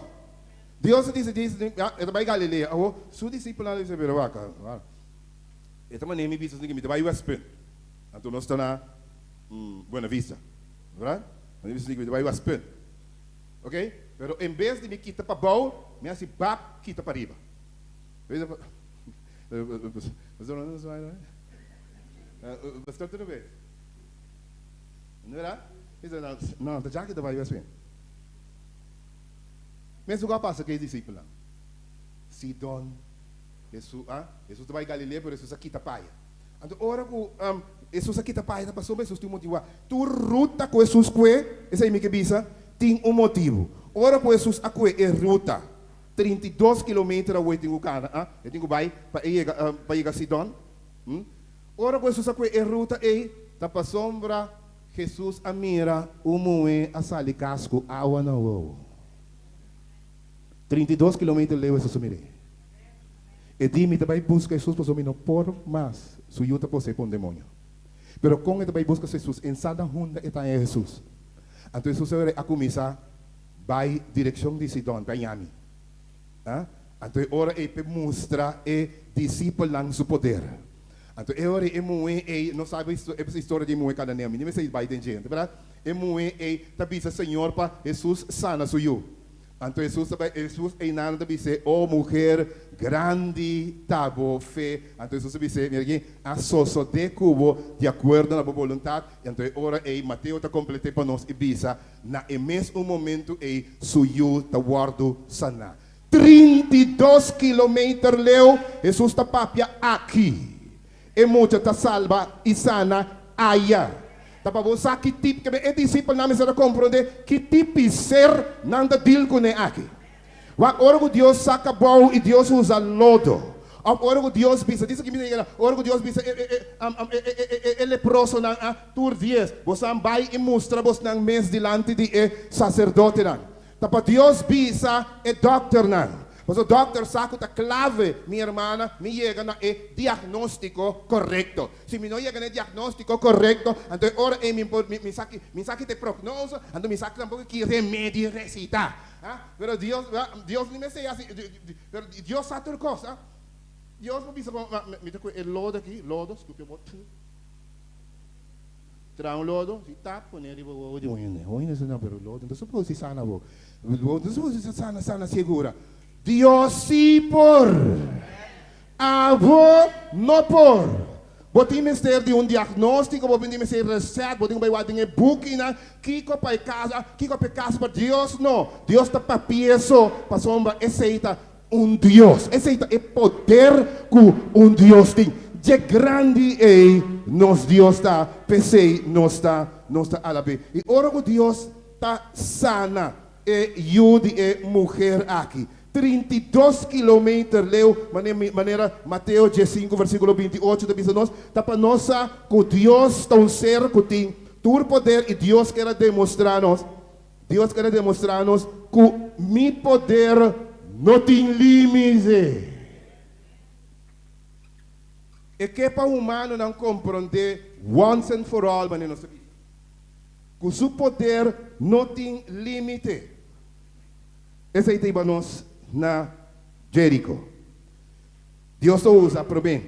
Dios a disi Jesus, ya, e ta bai Galilea. Awor, su disipelnan a bisa, Pero wak, e ta manera mi bisa esaki, mi ta bai Westpunt. Anto nos ta na Buena Vista, verdad? Mi bisa esaki, mi ta bai Westpunt. Oké? Pero en bes di mi kita pabou, mi hasi bap kita pariba. No, ta djaki ta bai wes bien. Mesun ku a pasa ku e disipelnan. Sidon, Hesus, ah, Hesus ta bai Galilea, pero Hesus a kita paya. Anto ora ku Hesus a kita paya ta pasobra Hesus tin un motibu. Tur ruta ku Hesus kue, esei mi ke bisa, tin un motibu. Ora ku Hesus a kue e ruta 32 kilometer awor e tin ku kana, ah, e tin ku bai pa e yega, pa yega Sidon. Hm. Ora ku Hesus a kue e ruta ei, ta pasobra Hesus a mira un muhé a sali kas ku awa na wowo. 32 kilometer leu Hesus a mir'é. E di, Mi ta bai buska Hesus pasobra mi no por mas. Su yu ta posee pa un demoño. Pero kon e ta bai buska Hesus? En sa na hunda e ta haña Hesus. Anto Hesus a kuminsá Bai direkshon di Sidon, pa Yami. A Anto e ora ei p'e mustra e disipelnan su poder. Anto e ora ei e muhé ei, nos sabi e historia di e muhé kananeo, mi ni mester bai den dje, berdad? E muhé ei ta bisa Señor pa Hesus sana su yu. Anto Hesus ta bai, Hesus einan ta bis'é, O muher, grandi ta bo fe. Anto Hesus a bis'é, Mira aki, a sosodé ku bo di akuerdo na bo boluntat. Anto e ora ei Mateo ta komplet'é pa nos i bisa, Na e mes un momentu ei su yu ta wòrdu saná. 32 kilometer leu Hesus ta papia aki. E mucha ta salba i sana aya. Ta pa bo sa ki tip ke e disipelnan mester a komprondé ki tipi ser nan ta dil kuné aki. Wak ora ku Dios saka bou i Dios usa lodo, òf ora ku Dios bisa, dice ki mi ta yega na, ora ku Dios bisa e e e e leprosonan a tur dies, bosan bai i mustra bosnan mes dilanti di e saserdotenan. Ta pa Dios bisa e dòkternan. Paso dòkter sa ku ta klave, mi hermana, mi yega na e diagnóstiko korekto. Si mi no yega na e diagnóstiko korekto, anto e ora ei mi por, mi, mi sa ki, mi sa ki ta e prognose, anto mi sa tampoko ki remedi resitá. Ah, pero Dios, Dios ni mester hasi, pero Dios sa tur kos, ah. Dios por bisa kon, mi ta kue e lodo aki, lodo, skupi bo, Traha un lodo, si tap pone riba wowo di un hende. Un hende sa, pero lodo no ta suposo si sana bo. Lodo no ta suposo si sana, sana segura. Dios si por. Abo no por. Bo tin mester di un diagnóstiko, bo tin mester di resèt, bo tin ku bai wak den e bukinan kiko pa e kaso, kiko pa e kaso, pero Dios no. Dios ta papia so pasobra esei ta Un Dios. Esei ta e poder ku un Dios tin. Dje grandi ei nos Dios ta, p'esei nos ta nos ta alab'é. I ora ku Dios ta sana e yu di e muher aki, 32 kilometer leu, manera Mateo 15 versíkulo 28 ta bisa nos, ta pa nos sa ku Dios ta un ser ku tin tur poder i Dios kier a demostrá nos Dios kere demostrá nos ku mi poder no tin límite. E ke pa humanonan komprondé once and for all, manera nos ta bisa, ku su poder no tin límite. Esei ta hiba nos na Jeriko. Dios ta usa promé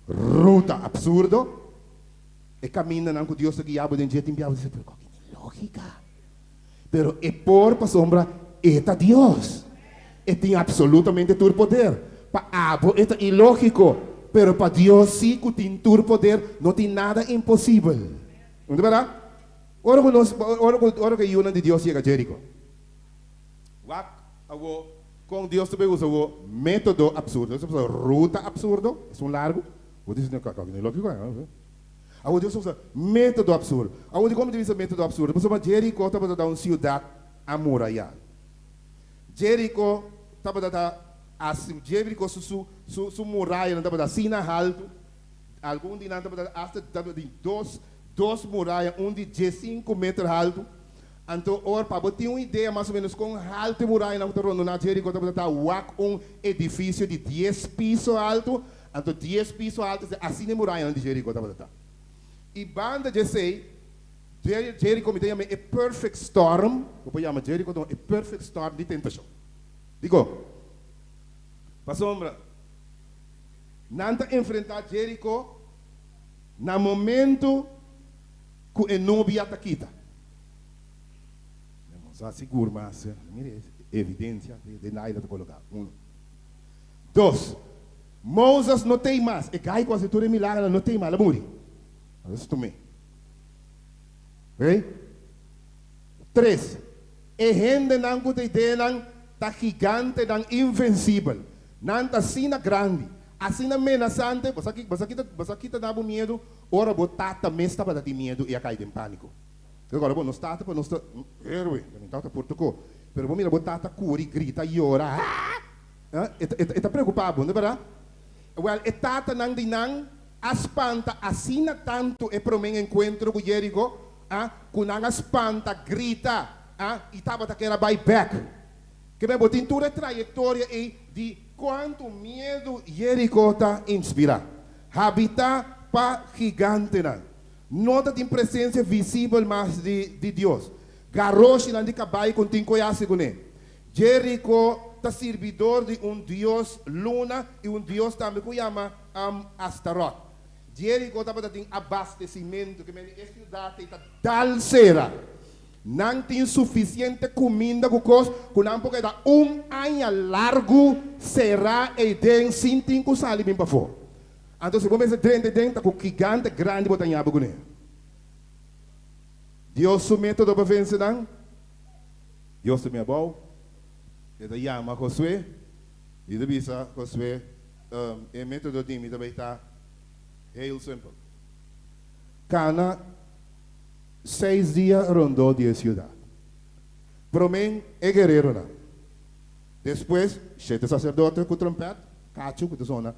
ruta absurdo. E kamindanan ku Dios ta guia bo den dje tin biaha bo ta bisa, pero koki tin lógika? Pero e por pasobra e ta Dios. E tin absolutamente tur poder. Pa abo e ta ilógiko, pero pa Dios sí ku tin tur poder no tin nada imposibel. No ta bèrdat? Ora ku nos, ora ku, ora ku e yunan di Dios yega Jeriko, wak awo kon Dios ta bay usa awo método absurdo. Nos ta bisa ruta absurdo, esun largu. Bo dice, no, kaka, no lógico, eh. Awor Dios ta usa método absurdo. Awor dikon mi ta bisa método absurdo? Pasobra Jeriko tabata ta un siudat amurayá. Jeriko tabata ta asi, Jeriko su su su su murayanan tabata asina haltu, algun di nan tabata asta tabatin dos muraya, un di diesinku meter haltu. Anto ora pa bo tin un idea mas o menos kon haltu e murayanan ku ta rondoná Jeriko tabata ta, wak un edifisio di dies piso haltu. Anto dies piso alto esei, asina e murayanan di Jeriko tabata ta. I banda dje esei, Jeriko mi ta yam'é e perfect storm, bo por yama Jeriko ta e perfect storm di tentashon. Dikon? Pasobra nan ta enfrentá Jeriko na momento ku e nubia ta kita. Mi sa sigur mas, mira e evidensia den aire ta koloká. Uno. Dos, Moses no tei mas, e gai ku hasi tur e milagernan no tei mas, el a muri. Entonces tum'é. Oké? Tres, e hendenan ku ta ideanan ta gigantenan invensibel. Nan ta asina grandi, asina menasante, bo sa ki, bo sa ki ta, bo sa ki ta da bo miedu? Ora bo tata mes tabata tin miedu i a kai den pániko. Recorda bo, nos tata pa nos ta héroe, mi tata por tokó, pero bo mira bo tata kuri, grita, yora, haa! E ta preocupa bo, no berdad? Wel, e tatanan di nan a spanta asina tanto e prome encuentro cu Jerico, cu nan a spanta, grita, y tabata kier a bay bek. Keme bo tin tur e trayectoria ey di cuanto miedo Jerico ta inspira. Habita pa gigantenan. No ta tin presencia visibel mas di Dios. Garoshinan di cabay con tin coyasi cune. Jeriko ta sirbidor di un dios luna i un dios tambe ku yama Astarot. Jeriko tabata tin abastesimentu, ke mende e siudat ei ta dal sera. Nan tin sufisiente kuminda ku kos ku nan por keda un aña largu será ei den sin tin ku sali bin pafó. Anto si bo mester drenta ei den ta ku gigante grandi bo ta ña bo kuné. Dios su método pa vense nan? Dios ta mi abou, e ta yama Josué i ta bisa Josué, E método di mi ta bay ta heel simpel. Kana seis dia rondó di e siudat. Promé e guereronan, despues shete saserdote ku trompèt, kachu ku ta sona,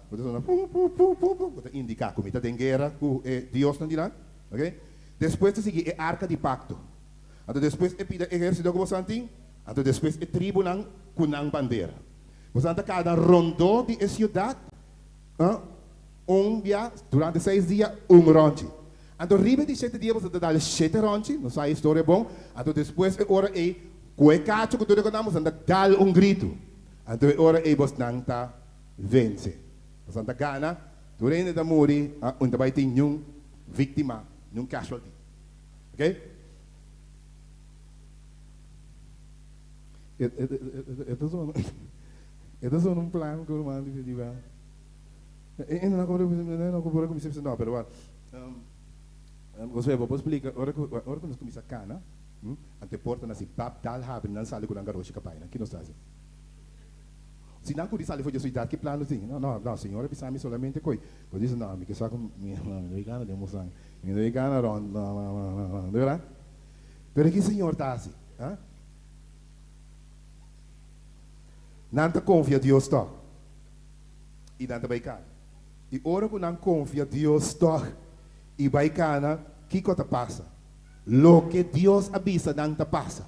ku ta sona pu pu pu pu pu, ku ta indiká ku mi ta den guera ku e diosnan di nan, oke. Despues ta sigui e arka di pakto. Anto despues e pida ehérsito ku boso a tin, anto despues e tribunan ku nan bandera. Boso ta kana rondó di e siudat un bia durante 6 dia, un rònchi. Anto riba di 7 dia boso ta dal 7 rònchi, nos sa e historia bon. Anto despues e ora ei, ku e kacho ku tur e kos boso ta dal un gritu. Anto e ora ei boso ta vense. Boso ta gana, tur hende ta muri, no ta bai tin ningun víktima, ningun casualty. Ok? E ta un plan ku ruman di di ba. E no no no kuminsá no, pero bueno. Você vou explicar, ora ku nos kuminsá kana, ante porta na si pap dal habri nan sali ku nan garoshi kapai nan, ki nos ta hasi? Si nan kuri sali for di siudat, ki plan nos tin? No, no, no, Señor a bisa mi solamente koi. Bo dice, no, mi ke sa ku mi no mi kana den musang. Mi no kana rond, no, no, no, no, no, di bèrdat? Pero ki Señor ta hasi? Ah? Nan ta konfia Dios tòg. I nan ta bai kana. I ora ku nan konfia Dios tòg i bai kana, kiko ta pasa? Loke Dios a bisa nan ta pasa.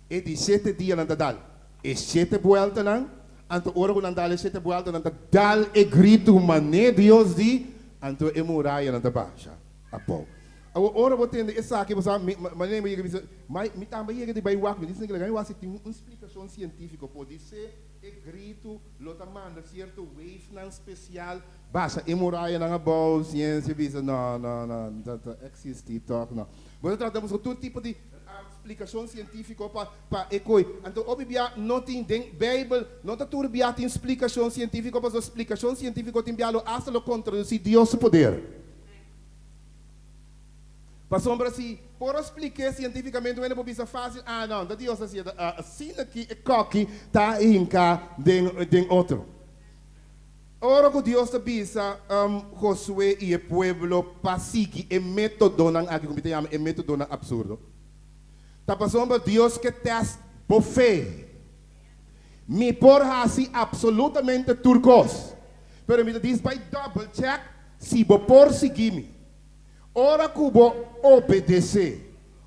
E di 7 dia nan ta dal e 7 bueltanan, anto ora ku nan dal e 7 bueltanan ta dal e gritu mané Dios di, anto e murayanan ta basha abou. Ora bo tende esaki, bo sa, mi mané mi yega bisa, mai mi tambe yega di bai wak, mi dice que wak si tin un splikashon sientífiko, pode ser e gritu lo ta manda sierto wave nan spesial, basha e murayanan abou, siensia bisa, no, no, no, ta ta eksistí tòg, no. Bo ta trata busca tur tipo di splikashon sientífiko pa pa e koi. Anto hopi bia no tin den Beibel, no ta tur bia tin splikashon sientífiko, pasobra splikashon sientífiko tin bia lo hasta lo kontradusí Dios su poder. Pasobra si por spliká sientífikamente, bueno, por bisa fásil, ah, no, ta Dios asina, asina ki e koki ta hinka den otro. Ora ku Dios ta bisa Josué i e pueblo pa sigui e métodonan aki, ku mi ta yama e métodonan absurdo. Ta pasobra Dios ke test bo fe. Mi por hasi absolutamente tur kos, pero mi ta dis bai double check si bo por sigui mi. Ora ku bo obedesé,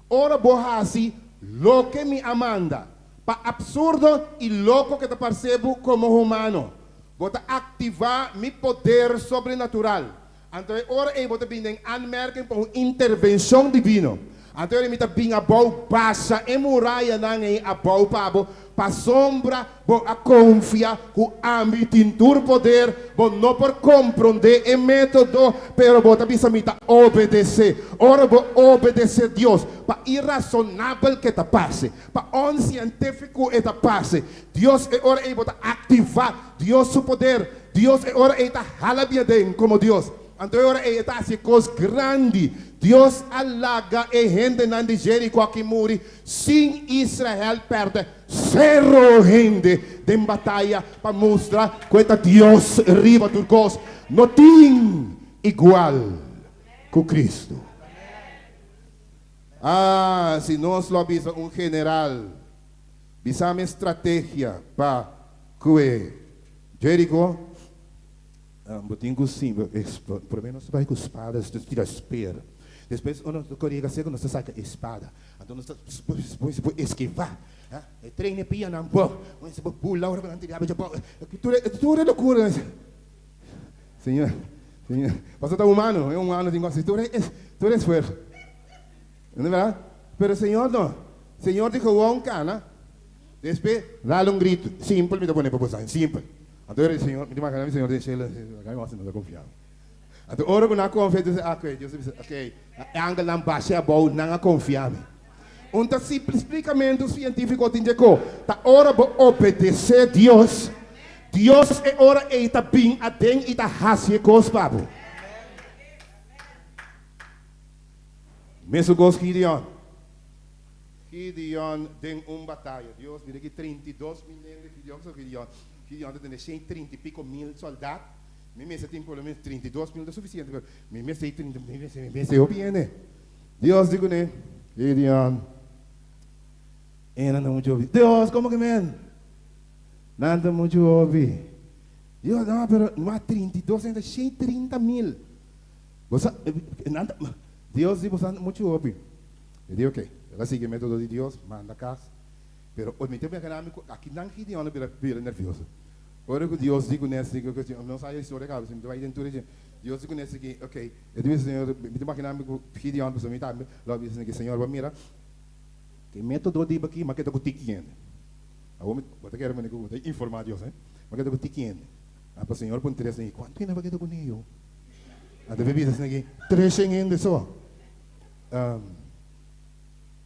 ora bo hasi loke mi a manda, pa absurdo i loko ke ta parse bo komo humano, bo ta aktivá mi poder sobrenatural. Anto e ora ei bo ta bin den aanmerking pa un intervenshon divino. Anto e ora mi ta bin abou, basha e murayanan ei abou pa bo, pasobra bo a konfia ku ami tin tur poder, bo no por komprondé e método, pero bo ta bisa mi ta obedesé. Ora bo obedesé Dios, pa irasonabel ke ta parse, pa onsientífiko e ta parse, Dios e ora ei bo ta aktivá Dios su poder, Dios e ora ei ta hala bin aden komo Dios. Anto e ora ei e ta hasi kos grandi. Dios a laga e hendenan di Jeriko aki muri sin Israel pèrdè sero hende den bataya pa mustra ku e ta Dios riba tur kos. No tin igual ku Kristu. Ah, si nos lo a bisa un general, bisa mi estrategia pa kue Jeriko, bo tin ku sin, promé nos ta bai ku spada, despues tira spear. Despues ora nos ta kore yega seku nos ta saka e spada. Anto nos ta por eskivá. E trein e pianan bo, bo bula ora ku nan tira bo. Tur e lokura. Señor, Señor, pasobra ta humano, e humano tin ku hasi tur e esfuerso. No ta bèrdat? Pero Señor no. Señor di gewoon kana, despues dal un gritu. Simpel mi ta pone pa bo sa, simpel. Anto ora di Señor, mi ta imagina mi Señor den shelu, mi no ta konfia mi. Anto ora ku nan a konfia, Dios a ok, Dios a bisa, ok, e angelnan basha abou, nan a konfia mi. Un ta simpel splikamentu sientífiko tin dje-ko, ta ora bo obedesé Dios, Dios e ora ei ta bin aden i ta hasi e kos pa bo. Mesun kos Gideon. Gideon den un bataya. Dios, mira ki 32.000 hende Gideon, so Gideon, Gideon ta tene 130 i piko mil soldat. Mi mester tin por lo menos 32.000 ta sufisiente, pero mi mester 30, mi mester, mi mester hopi hende. Dios di kuné, Gideon, e nan ta muchu hopi. Dios, komo ke men? Nan ta muchu hopi. Dios, no, pero mas 32 hende, 130.000. Bo sa, nan ta, Dios di bo sa muchu hopi. Mi di ok, el a sigui e metodo di Dios, manda kas. Pero mi ta imaginá mi ku aki nan Gideon a bira bira nervioso. Ora ku Dios di ku nes di ku nos a historia kaba si mi ta bai den tur e Dios di ku nes di ok e di Señor mi ta imaginá mi ku Gideon pasobra mi tambe lo a bisa Señor bo mira ke método di bo aki mi a keda ku tiki hende awor mi bo ta kere mane ku bo ta informá Dios he mi a keda ku tiki hende apa Señor puntra esei kuantu hende bo a keda kuné yo anto mi bisa esei treshen hende so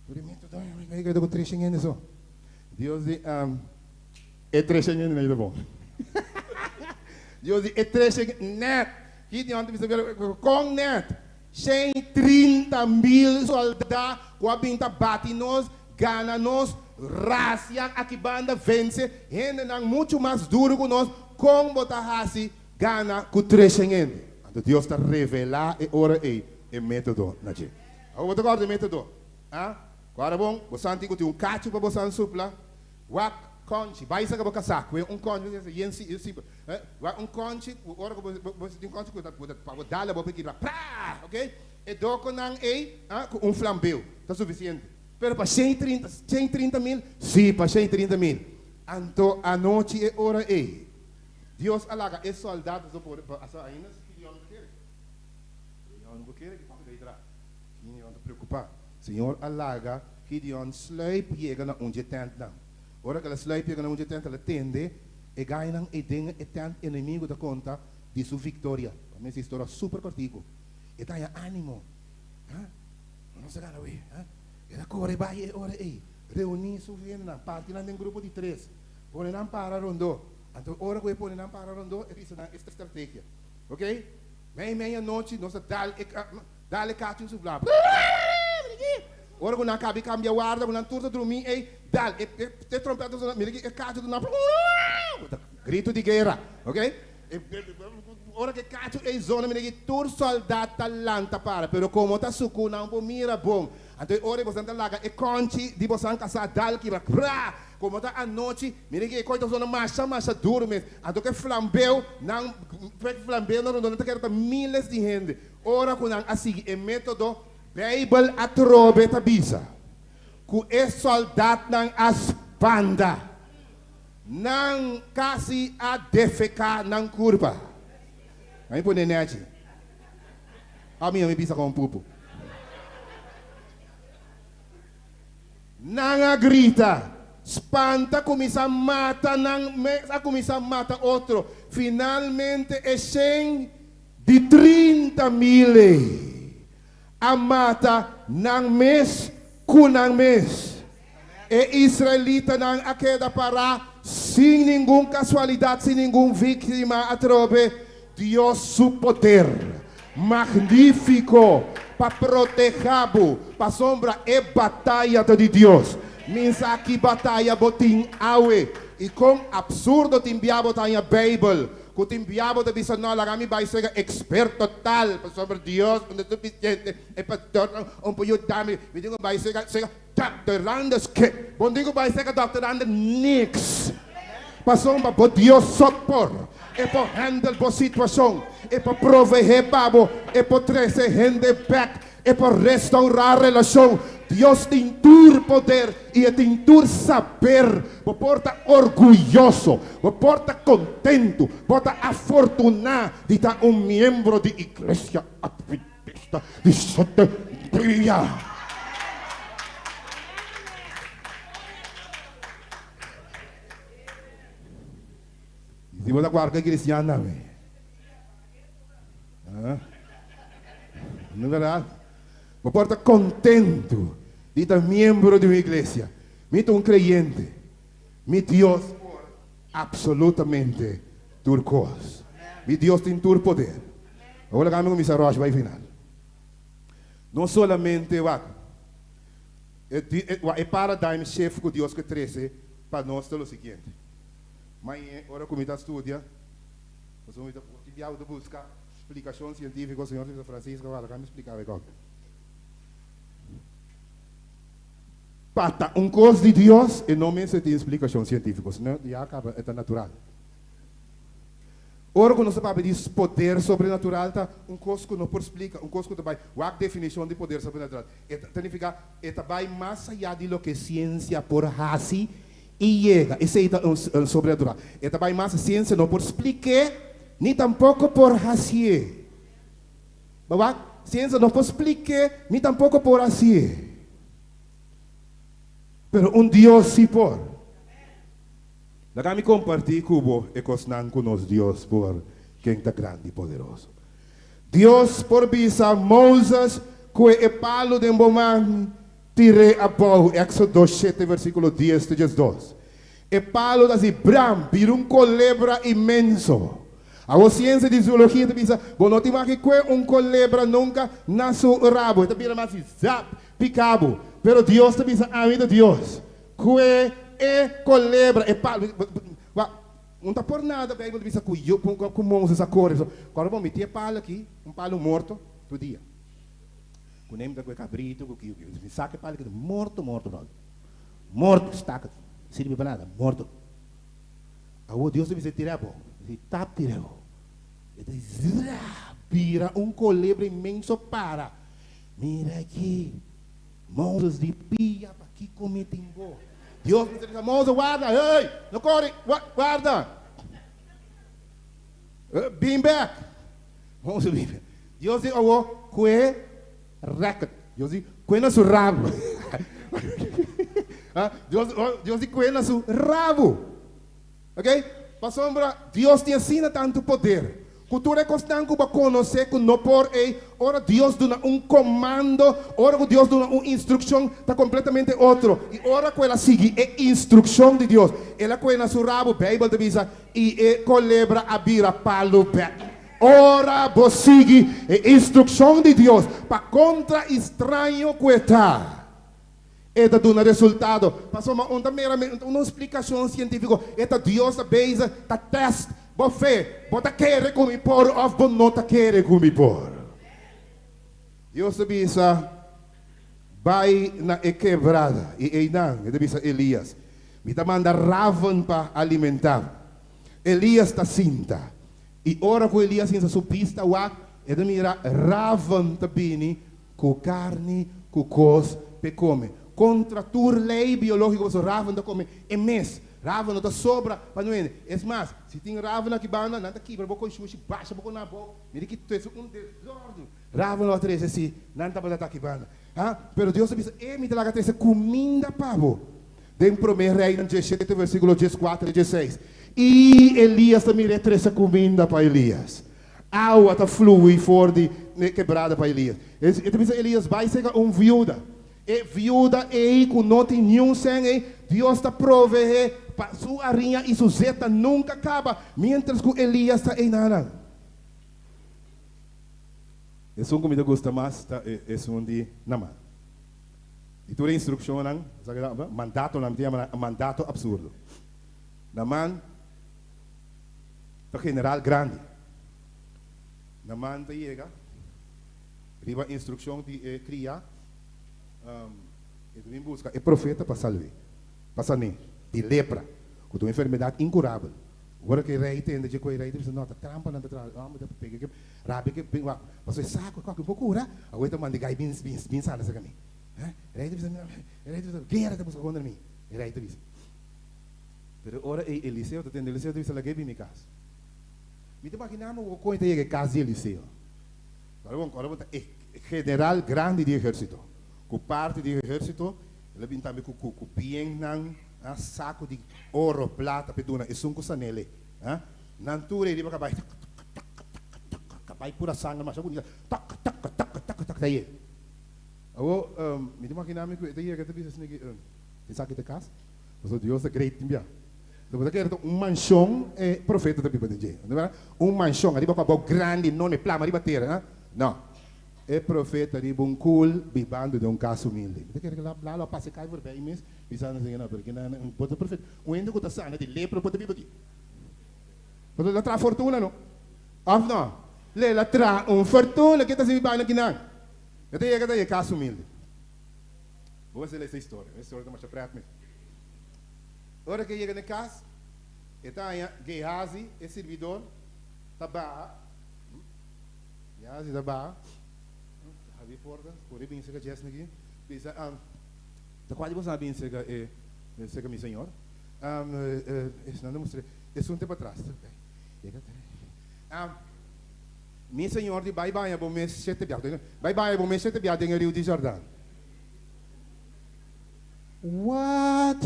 tur e método mi a keda ku treshen hende so Dios di. E treshen hende na ita bon. Dios di e treshen net. Gideon ta bisa kon net? 130,000 soldá ku a bin ta bati nos, gana nos, rasia aki banda, vense hendenan muchu mas duru ku nos, kon bo ta hasi gana ku treshen hende? Anto Dios ta revelá e ora ei e método na dje. Awor bo ta kòrda e método? A? Kòrda bon, bo san tin ku tin un kachu pa bo san supla. Wak konchi, bai saka bo kasá kue un konchi, bo yen si simpel, wak un konchi, ora ku bo tin konchi ku ta pa bo dal bo kibra praah ok, e dokonan ei ku un flambeu ta sufisiente, pero pa 130, 130 mil, si pa 130 mil, anto anochi e ora ei Dios a laga e sòldat so por asa ainda si Gideon no ta kere, Gideon no por kere ki papia ta traha, Gideon ta preokupá, Señor a laga Gideon sluip yega na un dje tèntnan. Ora ku el a sluip yega na un dje tènt, el a tende e gainan ei den e tènt enemigu ta konta di su viktoria. Pa mi es historia super kòrtiku. E ta haña ánimo. Ha? Nos a gana wei. Ha? El a kore bai e ora ei, reuní su hendenan, parti nan den grupo di tres, pone nan para rondó. Anto ora ku e pone nan para rondó, e bisa nan e strategia. Oké? Mei mei anochi nos a dal e Dale kachi un suflá. Ora ku nan kabi kambia warda, ku nan tur ta drumí ei, dal e e trompèt ta sona, mira ki e kachu ta na gritu di guera, ok? Ora ku e kachu ei zona, mira ki tur sòldat ta lanta para, pero komo ta sukú nan por mira bon. Anto e ora ei bosan ta laga e kònchi di bosan kasá dal kibra, pra! Komo ta anochi, mira ki e kònchi ta zona masha masha duru mes. Anto ku e flambeu, nan flambeu nan rondó nan ta keda ta míles di hende. Ora ku nan a sigui e método, Beibel atrobe ta bisa ku e sòldatnan a spanta. Nan kasi a defeká nan kurpa. A mi pone nèchi. Òf mi bisa kon pupu. Nan a grita, spanta, kuminsá mata nan mes, a kuminsá mata otro. Finalmente e shen Di 30 mil ei a mata nan mes ku nan mes. E israelitanan a keda pará sin ningun kasualidat, sin ningun víktima atrobe. Dios su poder magnífiko pa protehá bo, pasobra e bataya ta di Dios. Mi sa ki bataya bo tin awe i kon absurdo tin bia bo ta haña Beibel Ku tin bia bo ta bisa, No, laga mi bai sega eksperto tal, pasobra Dios no ta sufisiente, e pastornan un por yuda mi. Mi tin ku bai sega sega Dòkter Randers. Ke? Bo no tin ku bai sega Dòkter Randers niks. Pasobra bo Dios so por. E por handle bo situashon, e por proveé pa bo, e por trese hende bèk. E por restaurá relashon. Dios tin tur poder i e tin tur saber. Bo por ta orguyoso, bo por ta kontentu, bo ta afortuná di ta un miembro di Iglesia Adventista di Shete Dia. I si bo ta kualke kristian tambe. No berdad? Bo por ta kontentu di ta miembro di un iglesia. Mi ta un kreyente. Mi Dios por absolutamente tur kos. Mi Dios tin tur poder. Awor laga mi kuminsá rush bai final. No solamente wak e paradigm shift ku Dios ke trese pa nos ta lo siguiente. Mañe ora ku mi ta studia. Pasobra mi ta tin biaha bo ta buska splikashon sientífiko, señor ta bisa Francisco wak laga mi splika bo e kòke. Pa ta un kos di Dios e no mester tin splikashon sientífiko, sino ya kaba e ta natural. Ora ku nos ta papia di poder sobrenatural ta un kos ku no por splika, un kos ku ta bai wak definishon di poder sobrenatural. E ta nifiká e ta bai mas ayá di loke siensia por hasi. I yega, esei ta un sobrenatural. E ta bai mas, siensia no por splik'é, ni tampoko por hasié. Bo wak? Siensia no por splik'é, ni tampoko por hasié. Pero un Dios sí por. Laga mi kompartí ku bo e kosnan ku nos Dios por, ken ta grandi i poderoso. Dios por bisa Moses, Kue e palu den bo man, tir'é abou, Éksodo shete versíkulo dies te diesdos. E palu ta hasi bram, bira un kolebra inmenso. Awor siensia di zoologia ta bisa, bo no tin wak kue un kolebra nunka na su rabo, e ta bira mas zap, pika bo. Pero Dios ta bisa, Ami ta Dios. Kue e kolebra, e palu. Wak, no ta por nada Beibel ta bisa ku yo, ku Moses a kore. So, kòrda bo, mi tin e palu aki, un palu morto, tur dia. Ku nem ta ku e kabritu, ku kiu kiu. Mi saka e palu aki, morto, morto, bròder. Morto, staka, no sirbi pa nada, morto. Awor Dios ta bisa tira abou. E tap tira abou. E ta zraa, bira un kolebra inmenso para. Mira aki. Moses di pia, Pakiko mi tin bo? Dios mester bisa Moses, Warda, hey, no kore, warda. Bin bek. Moses bin bek. Dios di awor, Kue rèkert. Dios di, Kue na su rabu. Dios di, Kue na su rabu. Ok? Pasobra Dios tin asina tantu poder, ku tur e kosnan ku bo a konosé ku no por ei, ora Dios duna un komando, ora ku Dios duna un instrukshon, ta kompletamente otro. I ora ku el a sigui e instrukshon di Dios, el a kohe na su rabu, Beibel ta bisa, i e kolebra a bira palu bèk. Ora bo sigui e instrukshon di Dios, pa kontra i straño ku e ta, E ta duna resultado. Pasobra un ta mira un splikashon sientífiko, e ta Dios ta bezig ta tèst bo fe. Bo ta kere ku mi por òf bo no ta kere ku mi por? Dios ta bisa, Bai na e kebrada i einan, e ta bisa Elias, mi ta manda raven pa alimentá bo. Elias ta sinta, i ora ku Elias hinsa su bista wak, e ta mira raven ta bini Ku karni, ku kos p'e kome. Kontra tur lei biológiko pasobra raven ta kome e mes. Raven no ta sobra pa no hende. Es mas, si tin raven aki banda, nan ta kibra bo konshushi, basha bo kona abou. Mira ki trese un desòrdu. Raven lo a trese si nan tabata ta aki banda. Ha? Pero Dios a bisa, E mi ta laga trese kuminda pa bo. Den Promé Reinan diesshete versíkulo dieskuater i diesseis. I Elías ta mira e trese kuminda pa Elías. Awa ta flui for di e kebrada pa Elias. E ta bisa Elias, Bai sega un viuda. E viuda ei ku no tin niun sèn ei, Dios ta proveé pa su ariña i su zeta nunka kaba, miéntras ku Elias ta einanan. Esun ku mi ta gusta mas ta esun di Naman. Di tur e instrukshonnan, mandatonan, mi ta yama nan mandato absurdo. Naman. Ta general grandi. Naman ta yega riba instrukshon di e kria, e ta bin buska e profeta pa salb'é, pa san'é di lepra, ku ta un enfermedat inkurabel. Ora ku e rei tende dje ku e rei ta bisa, No, ta trampa nan ta traha, hòmber ta pega ke rabia ke bin wak, pasobra e sa ku e kòke por kura, awor e ta manda e gai bin bin sana serka mi. E rei ta bisa, e rei ta bisa, Guera ta buska kontra mi, e rei ta bisa. Pero ora ei Eliseo ta tende, Eliseo ta bisa, Lag'é bin mi kas. Mi ta imaginá mi wou kon e ta yega e kas di Eliseo. Ora bon, ora bo ta e general grandi di ehérsito, ku parti di ehérsito, el a bin tambe ku ku biennan, a saku di oro, plata p'e duna esun ku san'el. Nan tur ei riba kabai, tak, tak, tak, tak, tak, kabai pura sanger masha bunita, tak, tak, tak, tak, tak, ta yega. Awor, mi ta imaginá mi ku e ta yega, e ta bisa asina ki, Esaki ta e kas? Pasobra Dios ta great tin bia. So bo ta kere ta un manshon e profeta ta biba den dje. No berdad? Un manshon ariba ku abou grandi enorme plama riba tera, ha? No. E profeta riba un kul bibando den un kas humilde. Mi ta kere ku la lo a pasa e kai voorbij mes bisando asina, no, pero kina bo ta profeta. Un hende ku ta sana di lepra por ta biba aki. Pasobra el a traha fortuna no. Of no? El a traha un fortuna. Ke ta hasi bibando akinan? E ta yega ta e kas humilde. Bo mester lesa e historia. E historia ta masha pret mes. Ora ku e yega na e kas, e ta haña Gehazi, e sirbidor, ta baha. Gehazi ta baha, habri e porta, kore bin serka Jesny aki, bisa, Ta kua di boso a bin serka e, serka mi señor? Um, esnan mustra esun te patras. Mi Señor di bai baña bo mes shete bia. Bai baña bo mes shete bia den e riu di Jordan. What?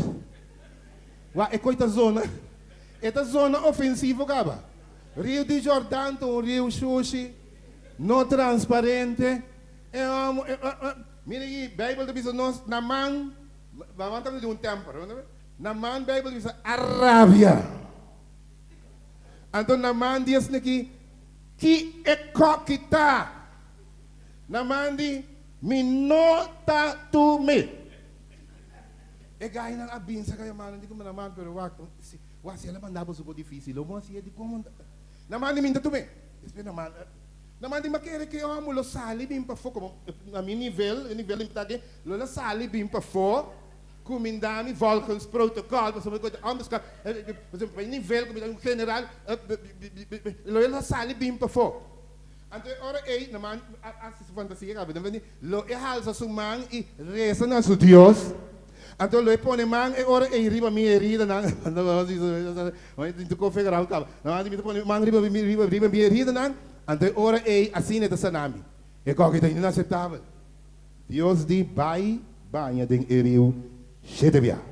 Wa e koi ta zona. E ta zona ofensivo kaba. Riu di Jordan ta un riu shushi, no transparente. E homo, e, mira aki, Bijbel ta bisa nos na man, man ta di un temper. Na man Bijbel ta bisa a rabia. Anto na man di esaki ki e koki ta? Na man di mi no ta tum'é. E gainan a bin saka e mannan di kuma na man pero wak si wak si el a manda boso bo difisil lo bo hasié di komo na man di mi ta tum'é. Despues na man na man di mi a kere ke homo lo sali bin pafó komo na mi nivel e nivel di mi ta aki lo la sali bin pafó kuminda mi volgens protocol pasobra mi anders ka pasobra pa e nivel ku mi ta un general lo el a sali bin pafó. Anto e ora ei Naman a hasi su fantasia kaba den bini, lo e halsa su man i resa na su Dios. Anto lo e pone man e ora ei riba mi heridanan. Naman di, Mi ta pone man riba riba mi heridanan, anto e ora ei asina e ta sana mi. E koki ta inaseptabel. Dios di, Bai baña den e riu shete bia.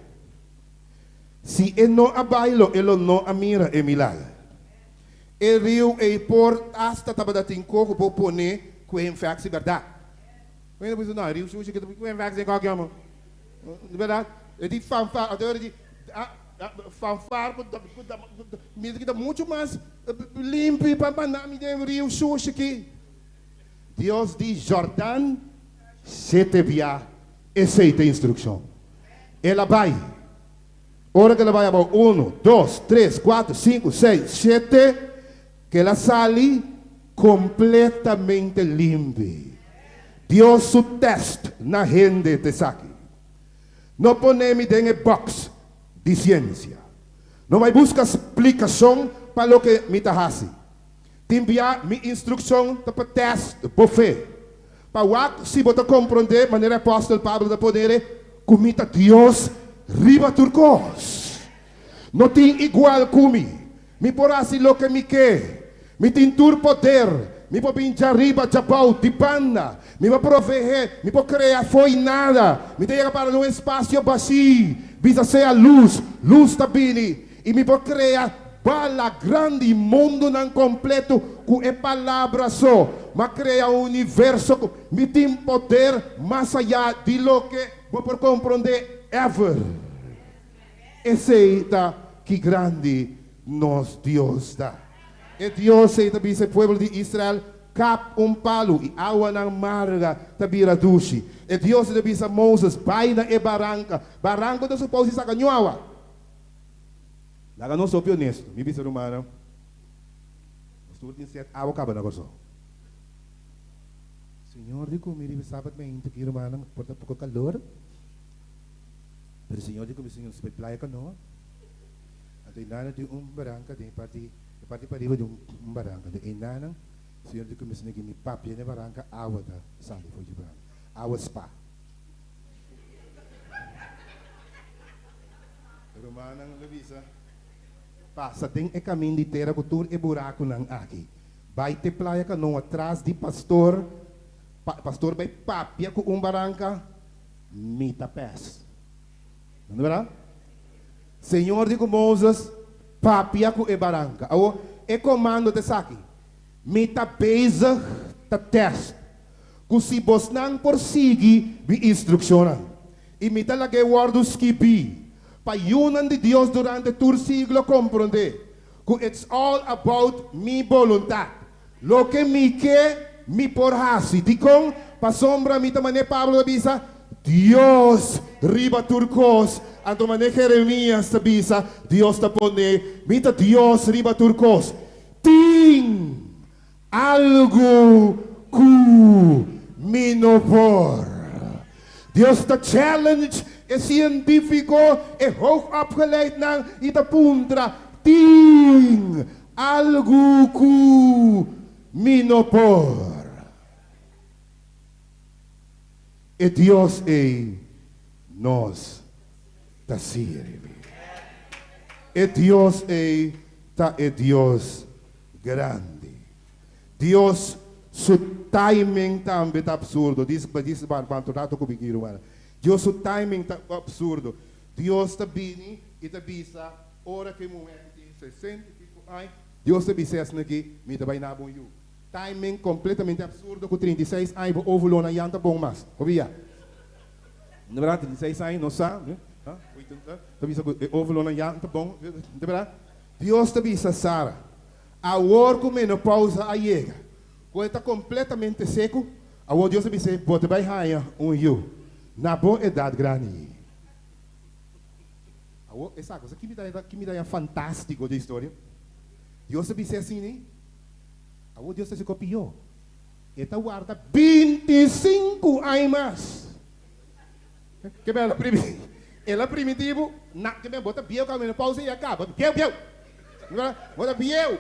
Si e no a bai lo e lo no a mira e milager. E riu ei por hasta tabata tin ko ku por pone ku e infectie berdad. Un hende por bisa no e riu sushi ke ta ku infectie den koki amo. Di berdad e di fanfar anto ora di fanfar ku ta mira ki ta muchu mas limpi pa manda mi den riu sushi ki. Dios di Jordan shete bia esei ta instrukshon. El a bai. Ora ku el a bai abou, unu, dos, tres, kuater, sinku, seis, shete, ku el a sali kompletamente limpi. Dios su tèst na hende ta esaki. No pone mi den e bòks di siensia. No bai buska splikashon pa loke mi ta hasi. Tin bia mi instrukshon ta pa tèst bo fe, pa wak si bo ta komprondé manera apòstel Pablo ta ponere ku mi ta Dios riba tur kos. No tin igual ku mi. Mi por hasi loke mi ke. Mi tin tur poder. Mi por bin djariba, djabou, di banda. Mi por proveé. Mi por krea fo'i nada. Mi ta yega para den un espasio bashí, bisa sea lus, lus ta bini. I mi por krea bala grandi, mundunan kompletu ku e palabra so. M'a krea un universo ku mi tin poder mas ayá di loke bo por komprondé ever. Esei ta ki grandi nos Dios ta. E Dios ei ta bisa e pueblo di Israel, Kap un palu, i awanan marga ta bira dushi. E Dios ei ta bisa Moses, Bai na e baranka. Baranka ta supos di saka ñu awa. Laga nos hopi honesto, mi bisa rumannan, nos tur tin set awa kaba na Kòrsou. Señor di ku mi riba sabat meinti aki rumannan, por ta poko kalor, pero Señor di ku mi Señor nos bai playa kanoa. Anto enanan tin un baranka den e parti e parti pariba di un baranka. Anto enanan Señor di ku mi Señor mi papia den e baranka awa ta sali for di baranka, awa spa. Rumannan lo bisa, Pasa den e kamin di tera ku tur e burakunan aki. Bai te Playa Kanoa tras di pastor, pa pastor bai papia ku un baranka, mi ta pes. No ta berdad? Señor di ku Moses, Papia ku e baranka. Awor, e komando ta esaki, Mi ta bezig ta tèst ku si bosnan por sigui mi instrukshonnan. I mi ta lag'é wòrdu skibí pa yunan di Dios durante tur siglo komprondé ku it's all about mi boluntat. Loke mi ke, mi por hasi. Dikon? Pasobra mi ta manera Pablo ta bisa, Dios riba tur kos. Anto manera Jeremias ta bisa, Dios ta pone, Mi ta Dios riba tur kos. Tin Algu ku mi no por. Dios ta challenge e sientífiko, e hoogopgeleidnan i ta puntra, Tin algu ku mi no por? E Dios ei nos ta sirbi. E Dios ei ta e Dios grandi. Dios su timing tambe ta absurdo. Dis dis pa rato ku mi ruman. Dios su timing ta absurdo. Dios ta bini i ta bisa ora ku muhé tin 60 i piku aña, Dios ta bisa aki, mi ta bai duna bo un yu. Timing kompletamente absurdo ku 36 aña bo óvulo no ta bon mas. Obia. Na berdat, 36 aña, no sa, ne? Ta bisa ku óvulo no ta bon, di berdat? Dios ta bisa Sara, awor ku menopausa a yega, ku ta kompletamente seku, awor Dios ta bisa, bo ta bai haña un yu, na bo edat grandi. Awor, e kos aki mi ta fantástiko di historia. Dios ta bisa asina, ne? Awor Dios ta kopió. E ta warda 25 aña mas. Ke el a primintí, el a primintí, na, ke men bo ta bieu ku menopausa i a kaba. Bieu, bieu. Bo ta bieu.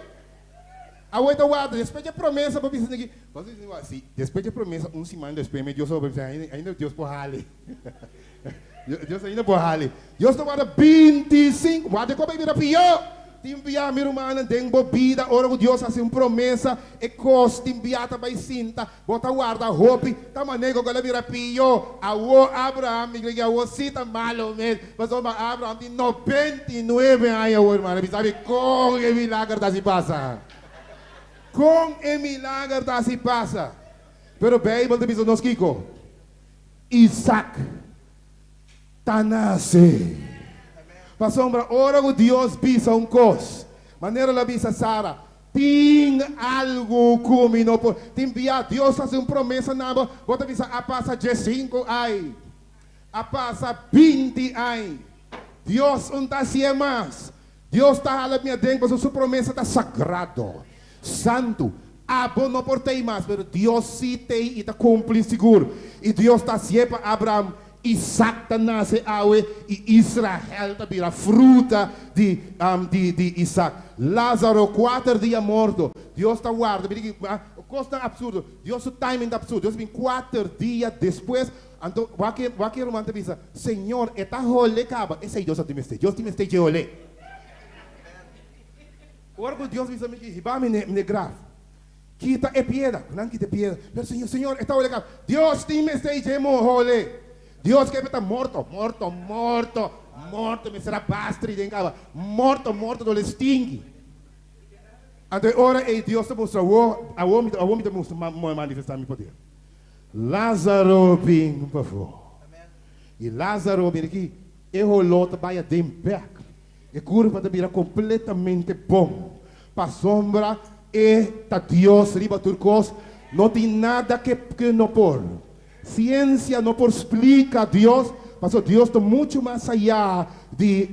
Awor ta warda, despues di promesa, bo bisa aki, bo bisa asina, despues di promesa, un siman despues, Dios ainda, ainda Dios por hale. Dios ainda por hale. Dios ta warda 25, warda ku bira pió. Tin bia mi ruman den bo bida, ora ku Dios hasi un promesa, e kos tin bia ta bai sinta, bo ta warda hopi, ta manego ku el a bira pió. Awor Abraham, mi kere awor si ta malo mes. Pasobra Abraham tin 99 aña awor, ruman. Sabe kon e milager ta asina pasa? Kon e milager ta asina pasa? Pero Beibel ta bisa nos kiko. Isaac ta nase. Pasobra ora ku Dios bisa un kos. Manera el a bisa Sara, tin algu ku mi no por. Tin bia Dios hasi un promesa na bo, bo ta bisa a pasa 5 aña. A pasa 20 aña. Dios no ta hasi mas. Dios ta hala mi aden, pasobra su promesa ta sagrado. Santu. Abo no por tei mas, pero Dios si tei i ta kumpli sigur. I Dios ta hasi pa Abraham, Isaac ta nase awe i Israel ta bira fruta di Isaac. Lázaro 4 dia morto. Dios ta warda, kos absurdo. Dios su timing absurdo. Dios bin 4 dia despues. Anto, wak e ruman ta bisa, Señor, e ta hole kaba. Esei Dios tin mester. Dios tin mester di hole. Ora ku Dios bisa mi hiba mi n'e graf. Kita e piedra. Nan kita e piedra. Pero Señor, Señor, e ta hole kaba. Dios tin mester di hole. Dios ke ta morto, morto, morto, morto, mi será bastri den kaba. Morto, morto, dole stinky. Anto ora e Dios ta mustra awo, awo mi awo mi ta mustra manifestá mi poder. Lázaro bin pafó. I Lázaro bin aki, e holó ta bai aden bèk. E kurpa ta bira kompletamente bon. Pasobra e ta Dios riba tur kos, no tin nada ku no por. Siensia no por splika Dios, pasobra Dios ta muchu mas ayá di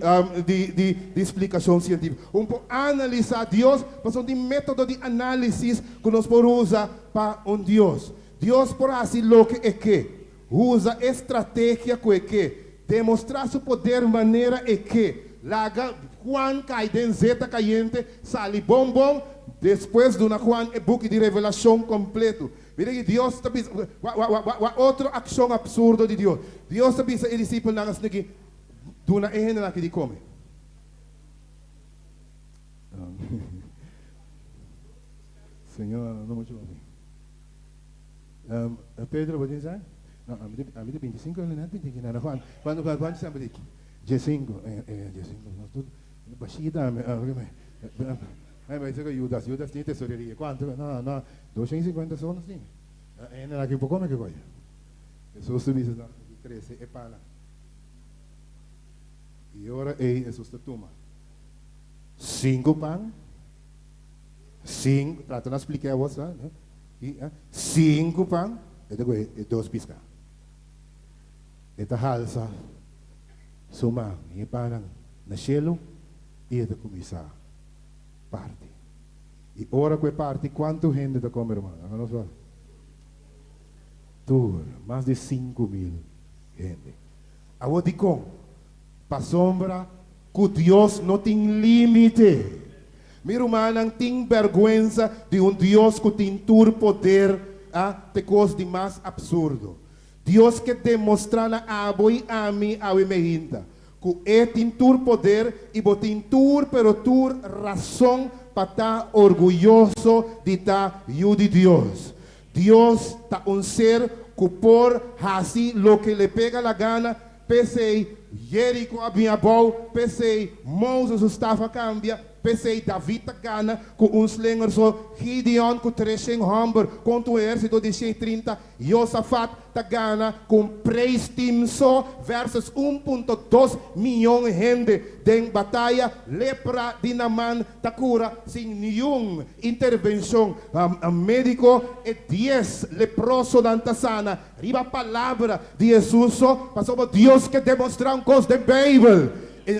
splikashon sientífiko. Un por analisá Dios, pasobra tin método di análisis ku nos por usa pa un Dios. Dios por hasi loke e ke. Usa estrategia ku e ke. Demostrá su poder manera e ke. Laga Juan kai den zeta kayente, sali bon bon, despues duna Juan e buki di revelashon kompleto. Mira ku Dios ta bisa, wa, otro akshon absurdo di Dios. Dios ta bisa e disipelnan aki, duna e hendenan aki di kome. Señor, no muchu hopi. Pedro, bo tin sa? No, ami tin 25 aña, 25 nada. Juan, Juan, Juan, Juan sempre di 15, 15, bashita, ai, mas Judas, Judas tin tesoreria. Kuantu? No, no, 250 soles tin. E aki por kome ki kos. Jesus ta bisa, trese e pannan. I ora ei Jesus ta tuma 5 pan, 5, trata na splika bo, no? I, 5 pan, e 2 piská. E ta halsa su man, e pannan na shelu, i e ta kuminsá parti. I ora ku e parti, kuantu hende ta kome, ruman? Nos tur, mas di 5.000 hende. Awor dikon, pasobra ku Dios no tin límite. Mi rumannan tin bèrgwensa di un Dios ku tin tur poder, ta kos di mas absurdo. Dios ke demostrá na abo i ami awe mainta. Ku E tin tur poder i bo tin tur pero tur rason pa ta orguyoso di ta yu di Dios. Dios ta un ser ku por hasi loke le pega la gana, p'esei Jeriko a bin abou, p'esei Moses su staf a kambia, P'esei David ta gana ku un slinger so, Gideon ku 300 hòmber kontra un ehérsito di 130, Josafat ta gana ku un praise team so versus 1.2 mion hende den bataya, lepra di Naman ta kura sin niun intervenshon médiko, e dies leprosonan ta sana riba palabra di Hesus so, pasobra Dios ke demostrá un kos den Beibel.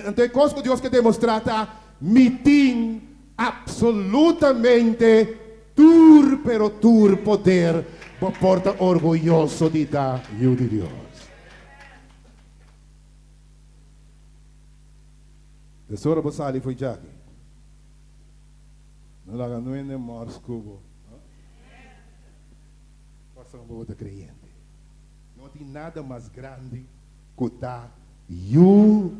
Anto e kos ku Dios ke demostrá ta, Mi tin absolutamente tur pero tur poder, bo por ta orguyoso di ta yu di Dios. Desora bo sali fo'i djaki. No laga nuende mors ku bo. Pasobra bo ta kreyente. No tin nada mas grandi ku ta yu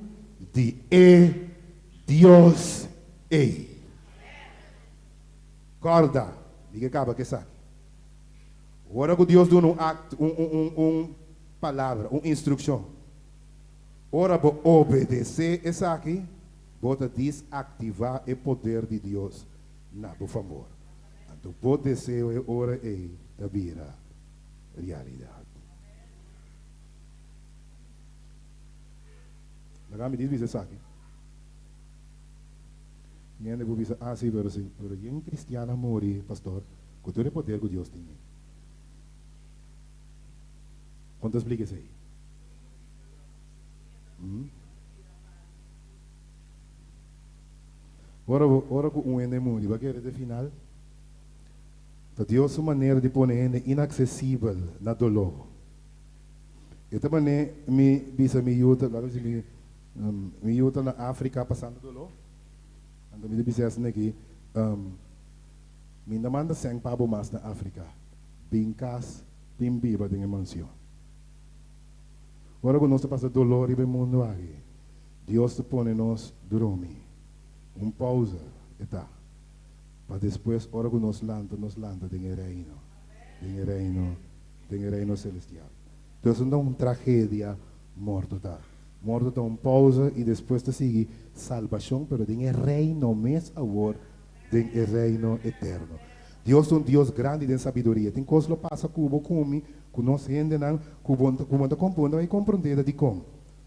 di e Dios ei. Kòrda, mi ke kaba ku esaki. Ora ku Dios duna un akto, un, un, un, un palabra, un instrukshon, ora bo obedesé esaki, bo ta disaktivá e poder di Dios na bo fabor. Anto bo deseo e ora ei ta bira realidat. Laga mi dis bisa esaki. Mi hende por bisa, ah, si, pero si, pero yen cristian a muri, pastor, cu tur e poder cu Dios tin. Con ta splica esey? Hmm? Ora, ora cu un hende muri, bo a kere te final? Ta Dios su manera di pone hende inaccesibel na dolor. E ta mane mi bisa mi yu ta laga mi mi yu ta na Africa pasando doló anto mi ta bisa esnan aki mi no manda sèn pa bo mas na Africa bin kas bin biba den e mansion. Ora ku nos ta pasa doló riba e mundu aki Dios ta pone nos drumi un pausa e ta pa despues ora ku nos lanta nos lanta den e reino den e reino den e reino celestial. Entonces no ta un tragedia morto ta. Morto ta un pausa y despues ta sigui salbacion pero den e reino mes awor den e reino eterno. Dios ta un Dios grandi den sabiduria. Tin cos lo pasa cu bo cu mi cu nos hendenan cu bo cu bo ta bo ta bay comprende ta dicon.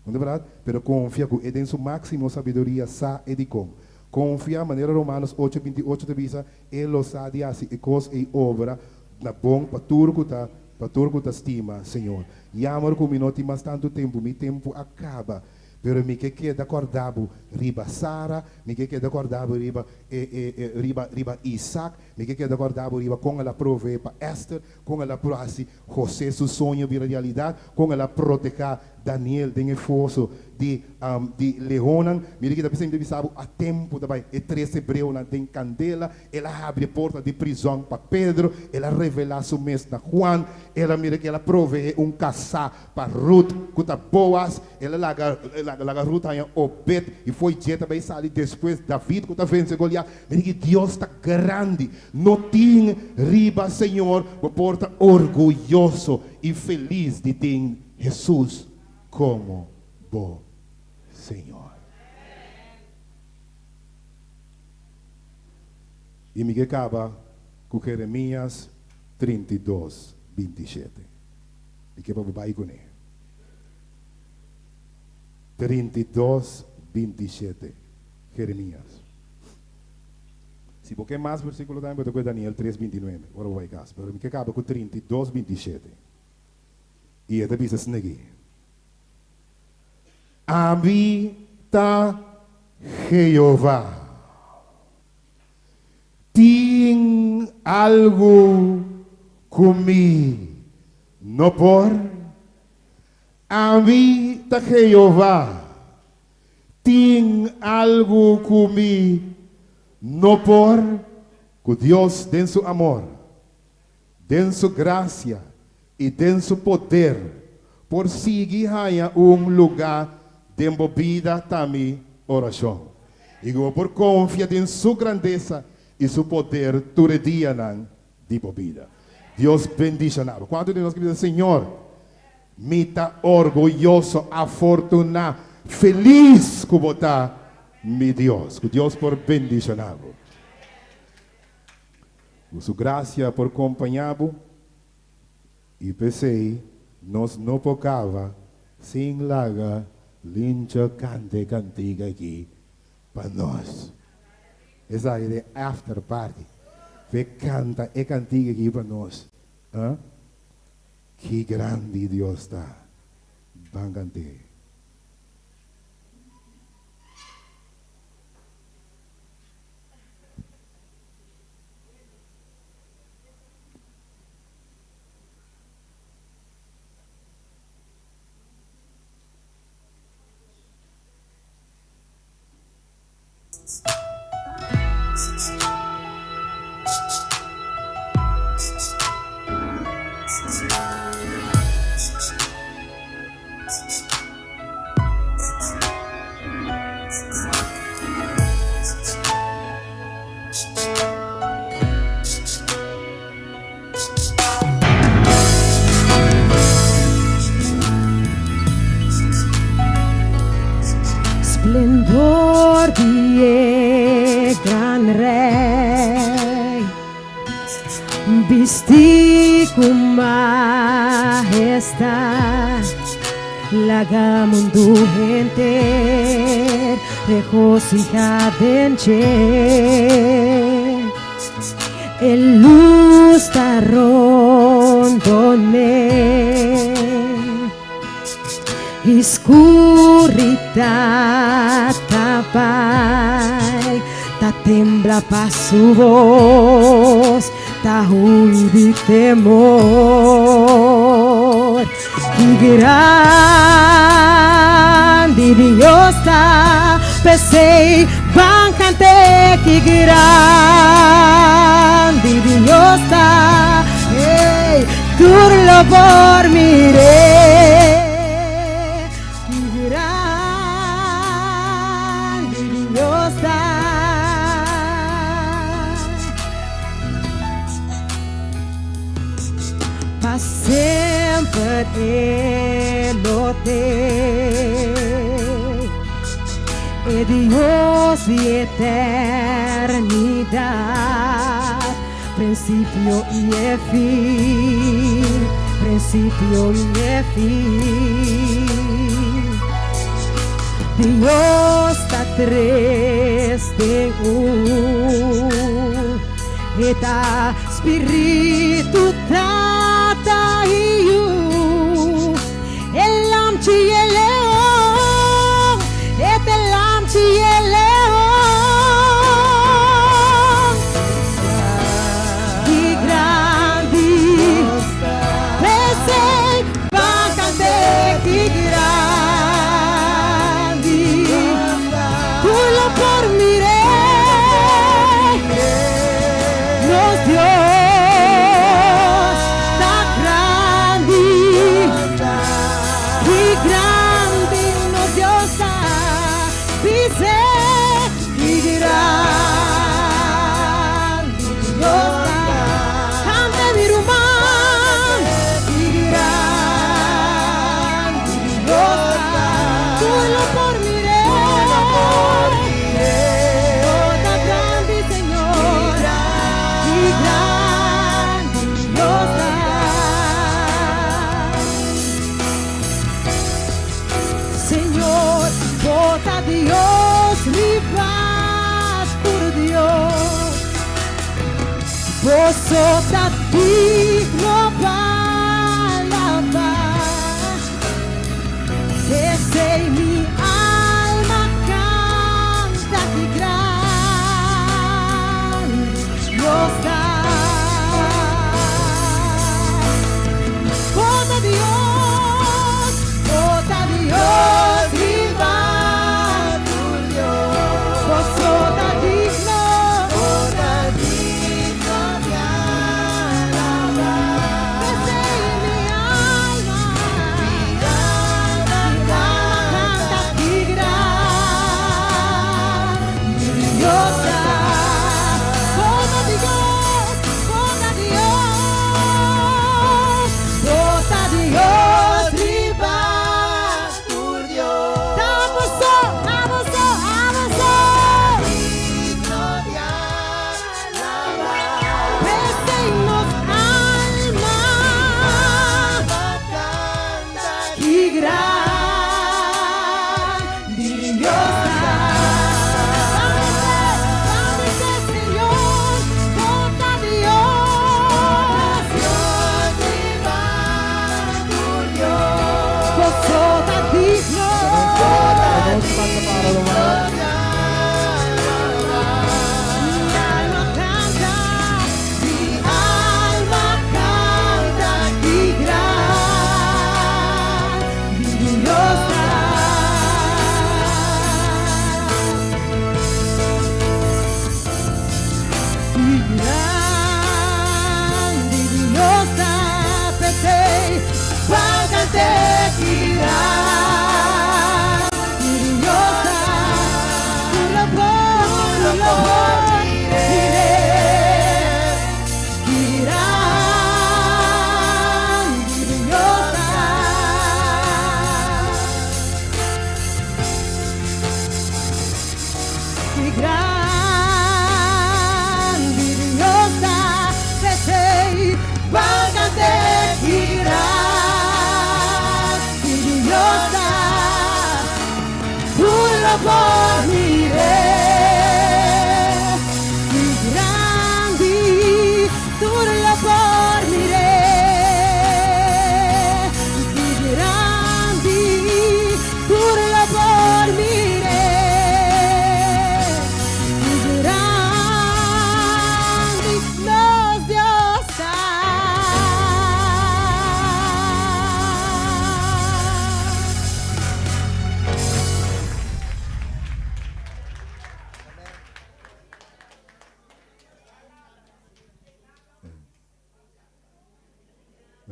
No ta berdad? Pero confia cu e den su maximo sabiduria sa e dicon. Confia manera Romanos ocho 28 ta bisa e lo sa di haci e cos ey obra Na bon pa tur ku ta pa tur ku ta stima Señor. Yammer ku mi no tin mas tantu tempu, mi tempu a kaba, pero mi ke keda kòrda bo riba Sara, mi ke keda kòrda bo riba e e e riba riba Isaac, mi ke keda kòrda bo riba kon el a proveé pa Esther, kon el a hasi José su soño bira realidat, kon el a protehá Daniel den e foso di di leonnan. Mira ki ta bisa, mi ta bisa bo a tempu ta bai e tres hebreonan den kandela, El a habri e porta di prizòn pa Pedro, el a revelá su mes na Juan, el a mira ku el a proveé un kasá pa Rut ku ta Boaz, el a laga laga Rut haña Obed i fo'i dje ta bai sali despues David ku ta vense Goliat. Mira ki Dios ta grandi! No tin riba Señor bo por ta orguyoso i felis di tin Hesus komo bo Señor. I mi ke kaba ku Jeremias 32, 27. Mi ke pa bo bai kuné. 32, 27, Jeremias. Si bo ke mas versíkulo tambe bo ta kue Daniel 3, 29, ora bo bai kas. Pero mi ke kaba ku 32, 27. I e ta bisa esaki, Ami ta Jehová. Tin algu ku mi no por? Ami ta Jehová. Tin algu ku mi no por? Ku Dios den su amor, den su grasia i den su poder por sigui haña un lugá den bo bida ta mi orashon. I ku bo por konfia den Su grandesa i Su poder tur e dianan di bo bida. Dios bendishoná bo. Kuantu di nos ke bisa, Señor, mi ta orguyoso, afortuná, felis ku bo ta mi Dios. Ku Dios por bendishoná bo. Ku su grasia por kompañá bo. I p'esei nos no por kaba sin laga Lincho kanta e kantiga aki pa nos. Esaki ta e after party. P'e kanta e kantiga aki pa nos. Ki grandi Dios ta! Ban kant'é. Splendor di e gran Rey, bisti ku mahestad, laga mundu henter regosija den dje. E lus ta rondon'é i skuridat ta bai, ta tembla pa su bos, ta hui di temor. Ki grandi Dios ta, p'esei ban kant'é. Ki grandi Dios ta, ey, tur lo por mir'é. Ki grandi Dios ta. Pa semper e lo t'e, e Dios di eternidat, prinsipio i e fin, prinsipio i e fin. Dios ta tres den un, e ta Spiritu, Tata i Yu, e Lamchi i e Leon, e ta e Lamchi i e Leon. Ki grandi P'esei ban kant'é ki grandi Tur lo por mir'é. Nos Dios ta grandi, ki grandi nos Dios ta, bis'é, ki grandi Dios ta, canta mi ruman, ki grandi Dios ta, tur lo por mir'é. Bo ta grandi, Señor, ki grandi Dios ta. Señor, bo ta Dios riba tur dios. Bo so ta digno pa alabá. P'esei mi alma canta ki gran Dios ta. Bo ta Dios, bo ta Dios riba tur Dios. Bo so ta digno, bo ta digno di alabá.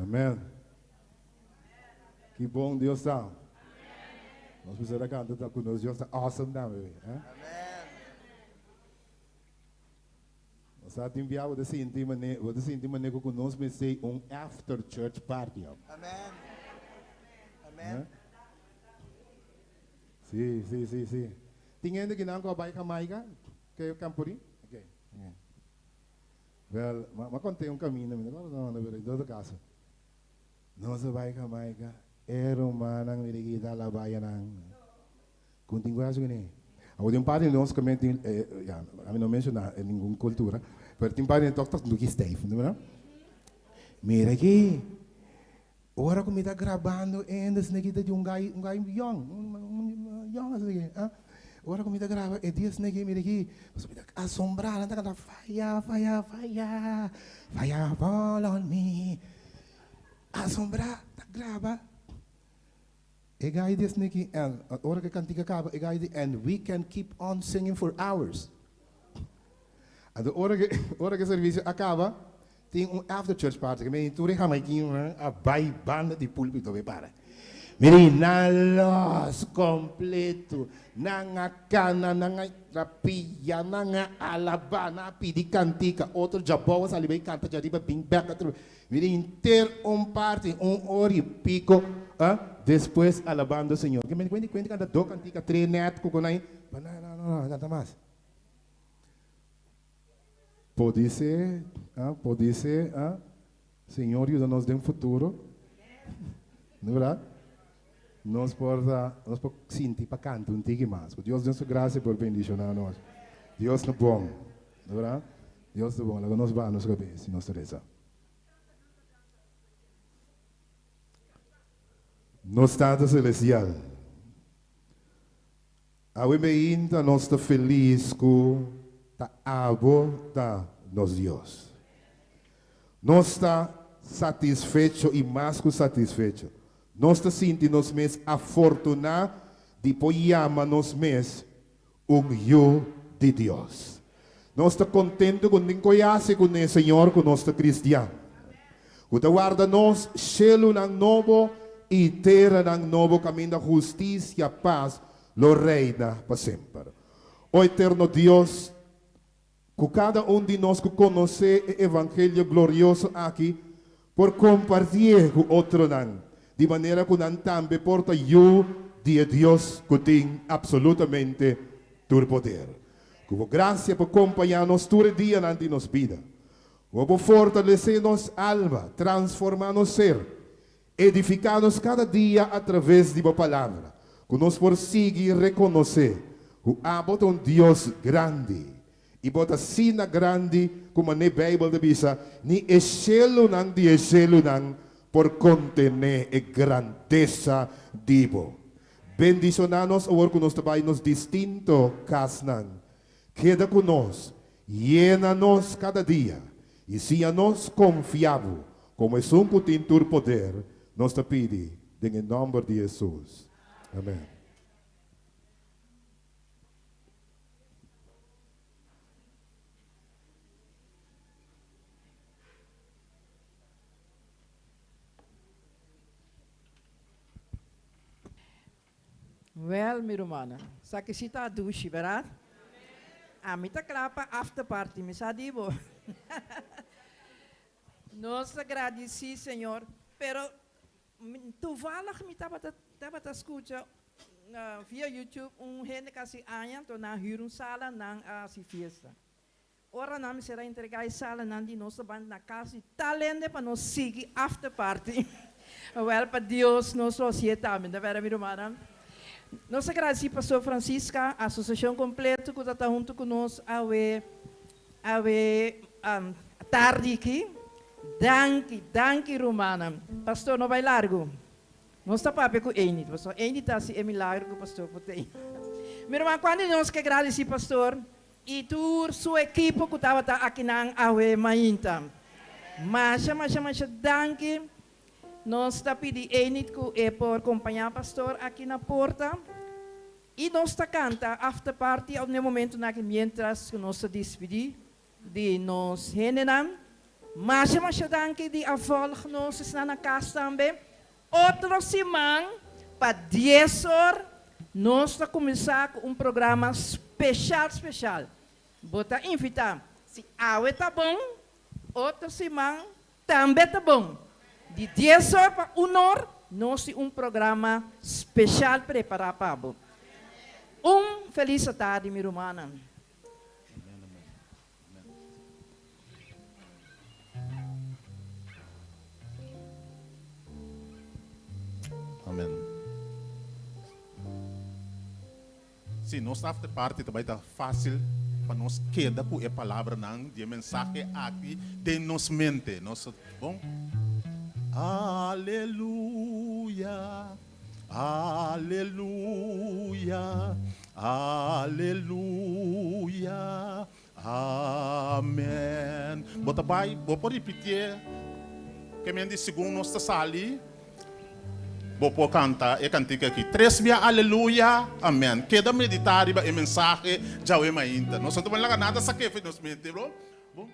Amen. Ki bon Dios ta. Nos mester a canta ta cu nos Dios ta awesome tambe. Eh? Nos sa tin bia bo ta sinti mane, bo ta sinti mane cu nos mester un after church party. Amen. Amen. Eh? Si, si, si, si. Tin hende cu nan cu a bay Jamaica? Ke Camporí? Okay. Okay. Wel, ma, ma conté un camino, mi no acuerdo dónde, pero en todo caso. Nos a bai Jamaica, e rumannan mi di kita la bayanan. Kun tin kueso kini? Awor tin un par di nos ku men tin, ya, ami no menshoná ningun kultura, pero tin par di nos tok ta duki stijf, no berdad? Mira aki, ora ku mi ta grabando ende asina aki ta di un gai, un gai yòn, un yòn asina aki, ah, ora ku mi ta graba e dia asina aki, mira aki, pasobra mi ta asombrá, nan ta kanta fire, fire, fire, fire fall on me. Asombrá ta graba e gai di esneki en ora ku e kantika kaba e gai di and we can keep on singing for hours. Anto ora ku ora ku e servisio a kaba tin un after church party ku mi tur e jamaiquinonan a bai banda di pulpito bai para. Mira nan los completo nan a cana nan a trapia nan a alaba nan a pidi cantica otro djabou a sali bai canta djariba bin bek atrobe. Mira henter un parti, un ora y pico, ah, despues alabando Señor. Ke men cuenta cuenta canta do cantica, tres net cu con ahí, pa no, no, no, no canta mas. Podise, ah, podise, ah, Señor yuda nos den futuro, no verdad? Nos por ta, nos por sinti pa canta un tiki mas. Cu Dios den su gracia por bendiciona nos. Dios ta bon, no verdad? Dios ta bon. Laga nos baha nos cabeza y nos ta reza. Nos Tata Celestial, awe meinta nos ta feliz cu ta Abo ta nos Dios. Nos ta satisfecho y mas cu satisfecho. Nos ta sinti nos mes afortuná di por yama nos mes un yu di Dios. Nos ta kontentu ku tin koyasi kuné, Señor, ku nos ta kristian, ku ta warda nos shelunan nobo i teranan nobo kaminda hustisia, pas lo reina pa semper. O eterno Dios, Ku kada un di nos ku konosé e evangelio glorioso aki por kompartié ku otronan, di manera ku nan tambe por ta yu di e Dios ku tin apsolutamente tur poder. Ku bo grasia por kompañá nos tur e dianan di nos bida. Ku bo por fortalesé nos alma, transformá nos ser, edifiká nos kada dia atraves di bo Palabra, ku nos por sigui rekonosé ku abo ta un Dios grandi, i bo ta asina grandi ku manera Beibel ta bisa, ni e shelunan di e shelunan por kontené e grandesa di bo. Bendishoná nos awor ku nos ta bai nos distinto kasnan. Keda ku nos, yena nos kada dia, i siña nos konfia bo komo esun ku tin tur poder, nos ta pidi den e nòmber di Hesus. Amèn. Wel, mi rumannan, sa ki si ta dushi, berdad? Ami ta kla pa after party, mi sa di bo. Nos ta gradici Señor, pero toevallig mi tabata tabata scucha via YouTube un hende cu haci aña, anto nan a huur un sala, nan a haci fiesta. Ora nan mester a entrega e salanan di nos ta ban na cas di tal hende pa nos sigui after party. Wel pa Dios nos lo hacié tambe, ta bera mi rumannan? Nos ta gradici Pastor Francisca, asociacion completo cu ta ta hunto cu nos awe awe tardi aki. Danki, danki rumannan. Pastor no bay largo. Nos ta papia cu Enid, pasobra Enid ta haci e milagro cu Pastor por tin. Mi ruman, cuanto di nos ke gradici Pastor? I tur su ekipo ku tabata akinan awe mainta. Masha masha masha danki. Nos ta pidi Enid ku e por kompañá pastor aki na porta. I nos ta kanta after party òf n'e momentunan aki miéntras ku nos ta dispidí di nos hendenan. Masha masha danki di a volg nos esnan na kas tambe. Otro siman pa dies or nos ta kuminsá ku un programa speshal speshal. Bo ta invitá. Si awe ta bon, otro siman tambe ta bon. Di dies or pa un or nos tin un programa speshal prepará pa bo. Un felis atardi mi rumannan. Amen. Si nos after party ta bai ta fácil pa nos keda ku e palabranan di e mensahe aki den nos mente. Nos bon? Aleluya. Aleluya, aleluya, amen. Bo ta bai, bo por ripitié ke men di segun nos ta sali, bo por kanta e kantika aki tres bia aleluya, amen. Keda meditá riba e mensahe djawe mainta. Nos no ta laga nada sakefe nos mente, bro. Bon.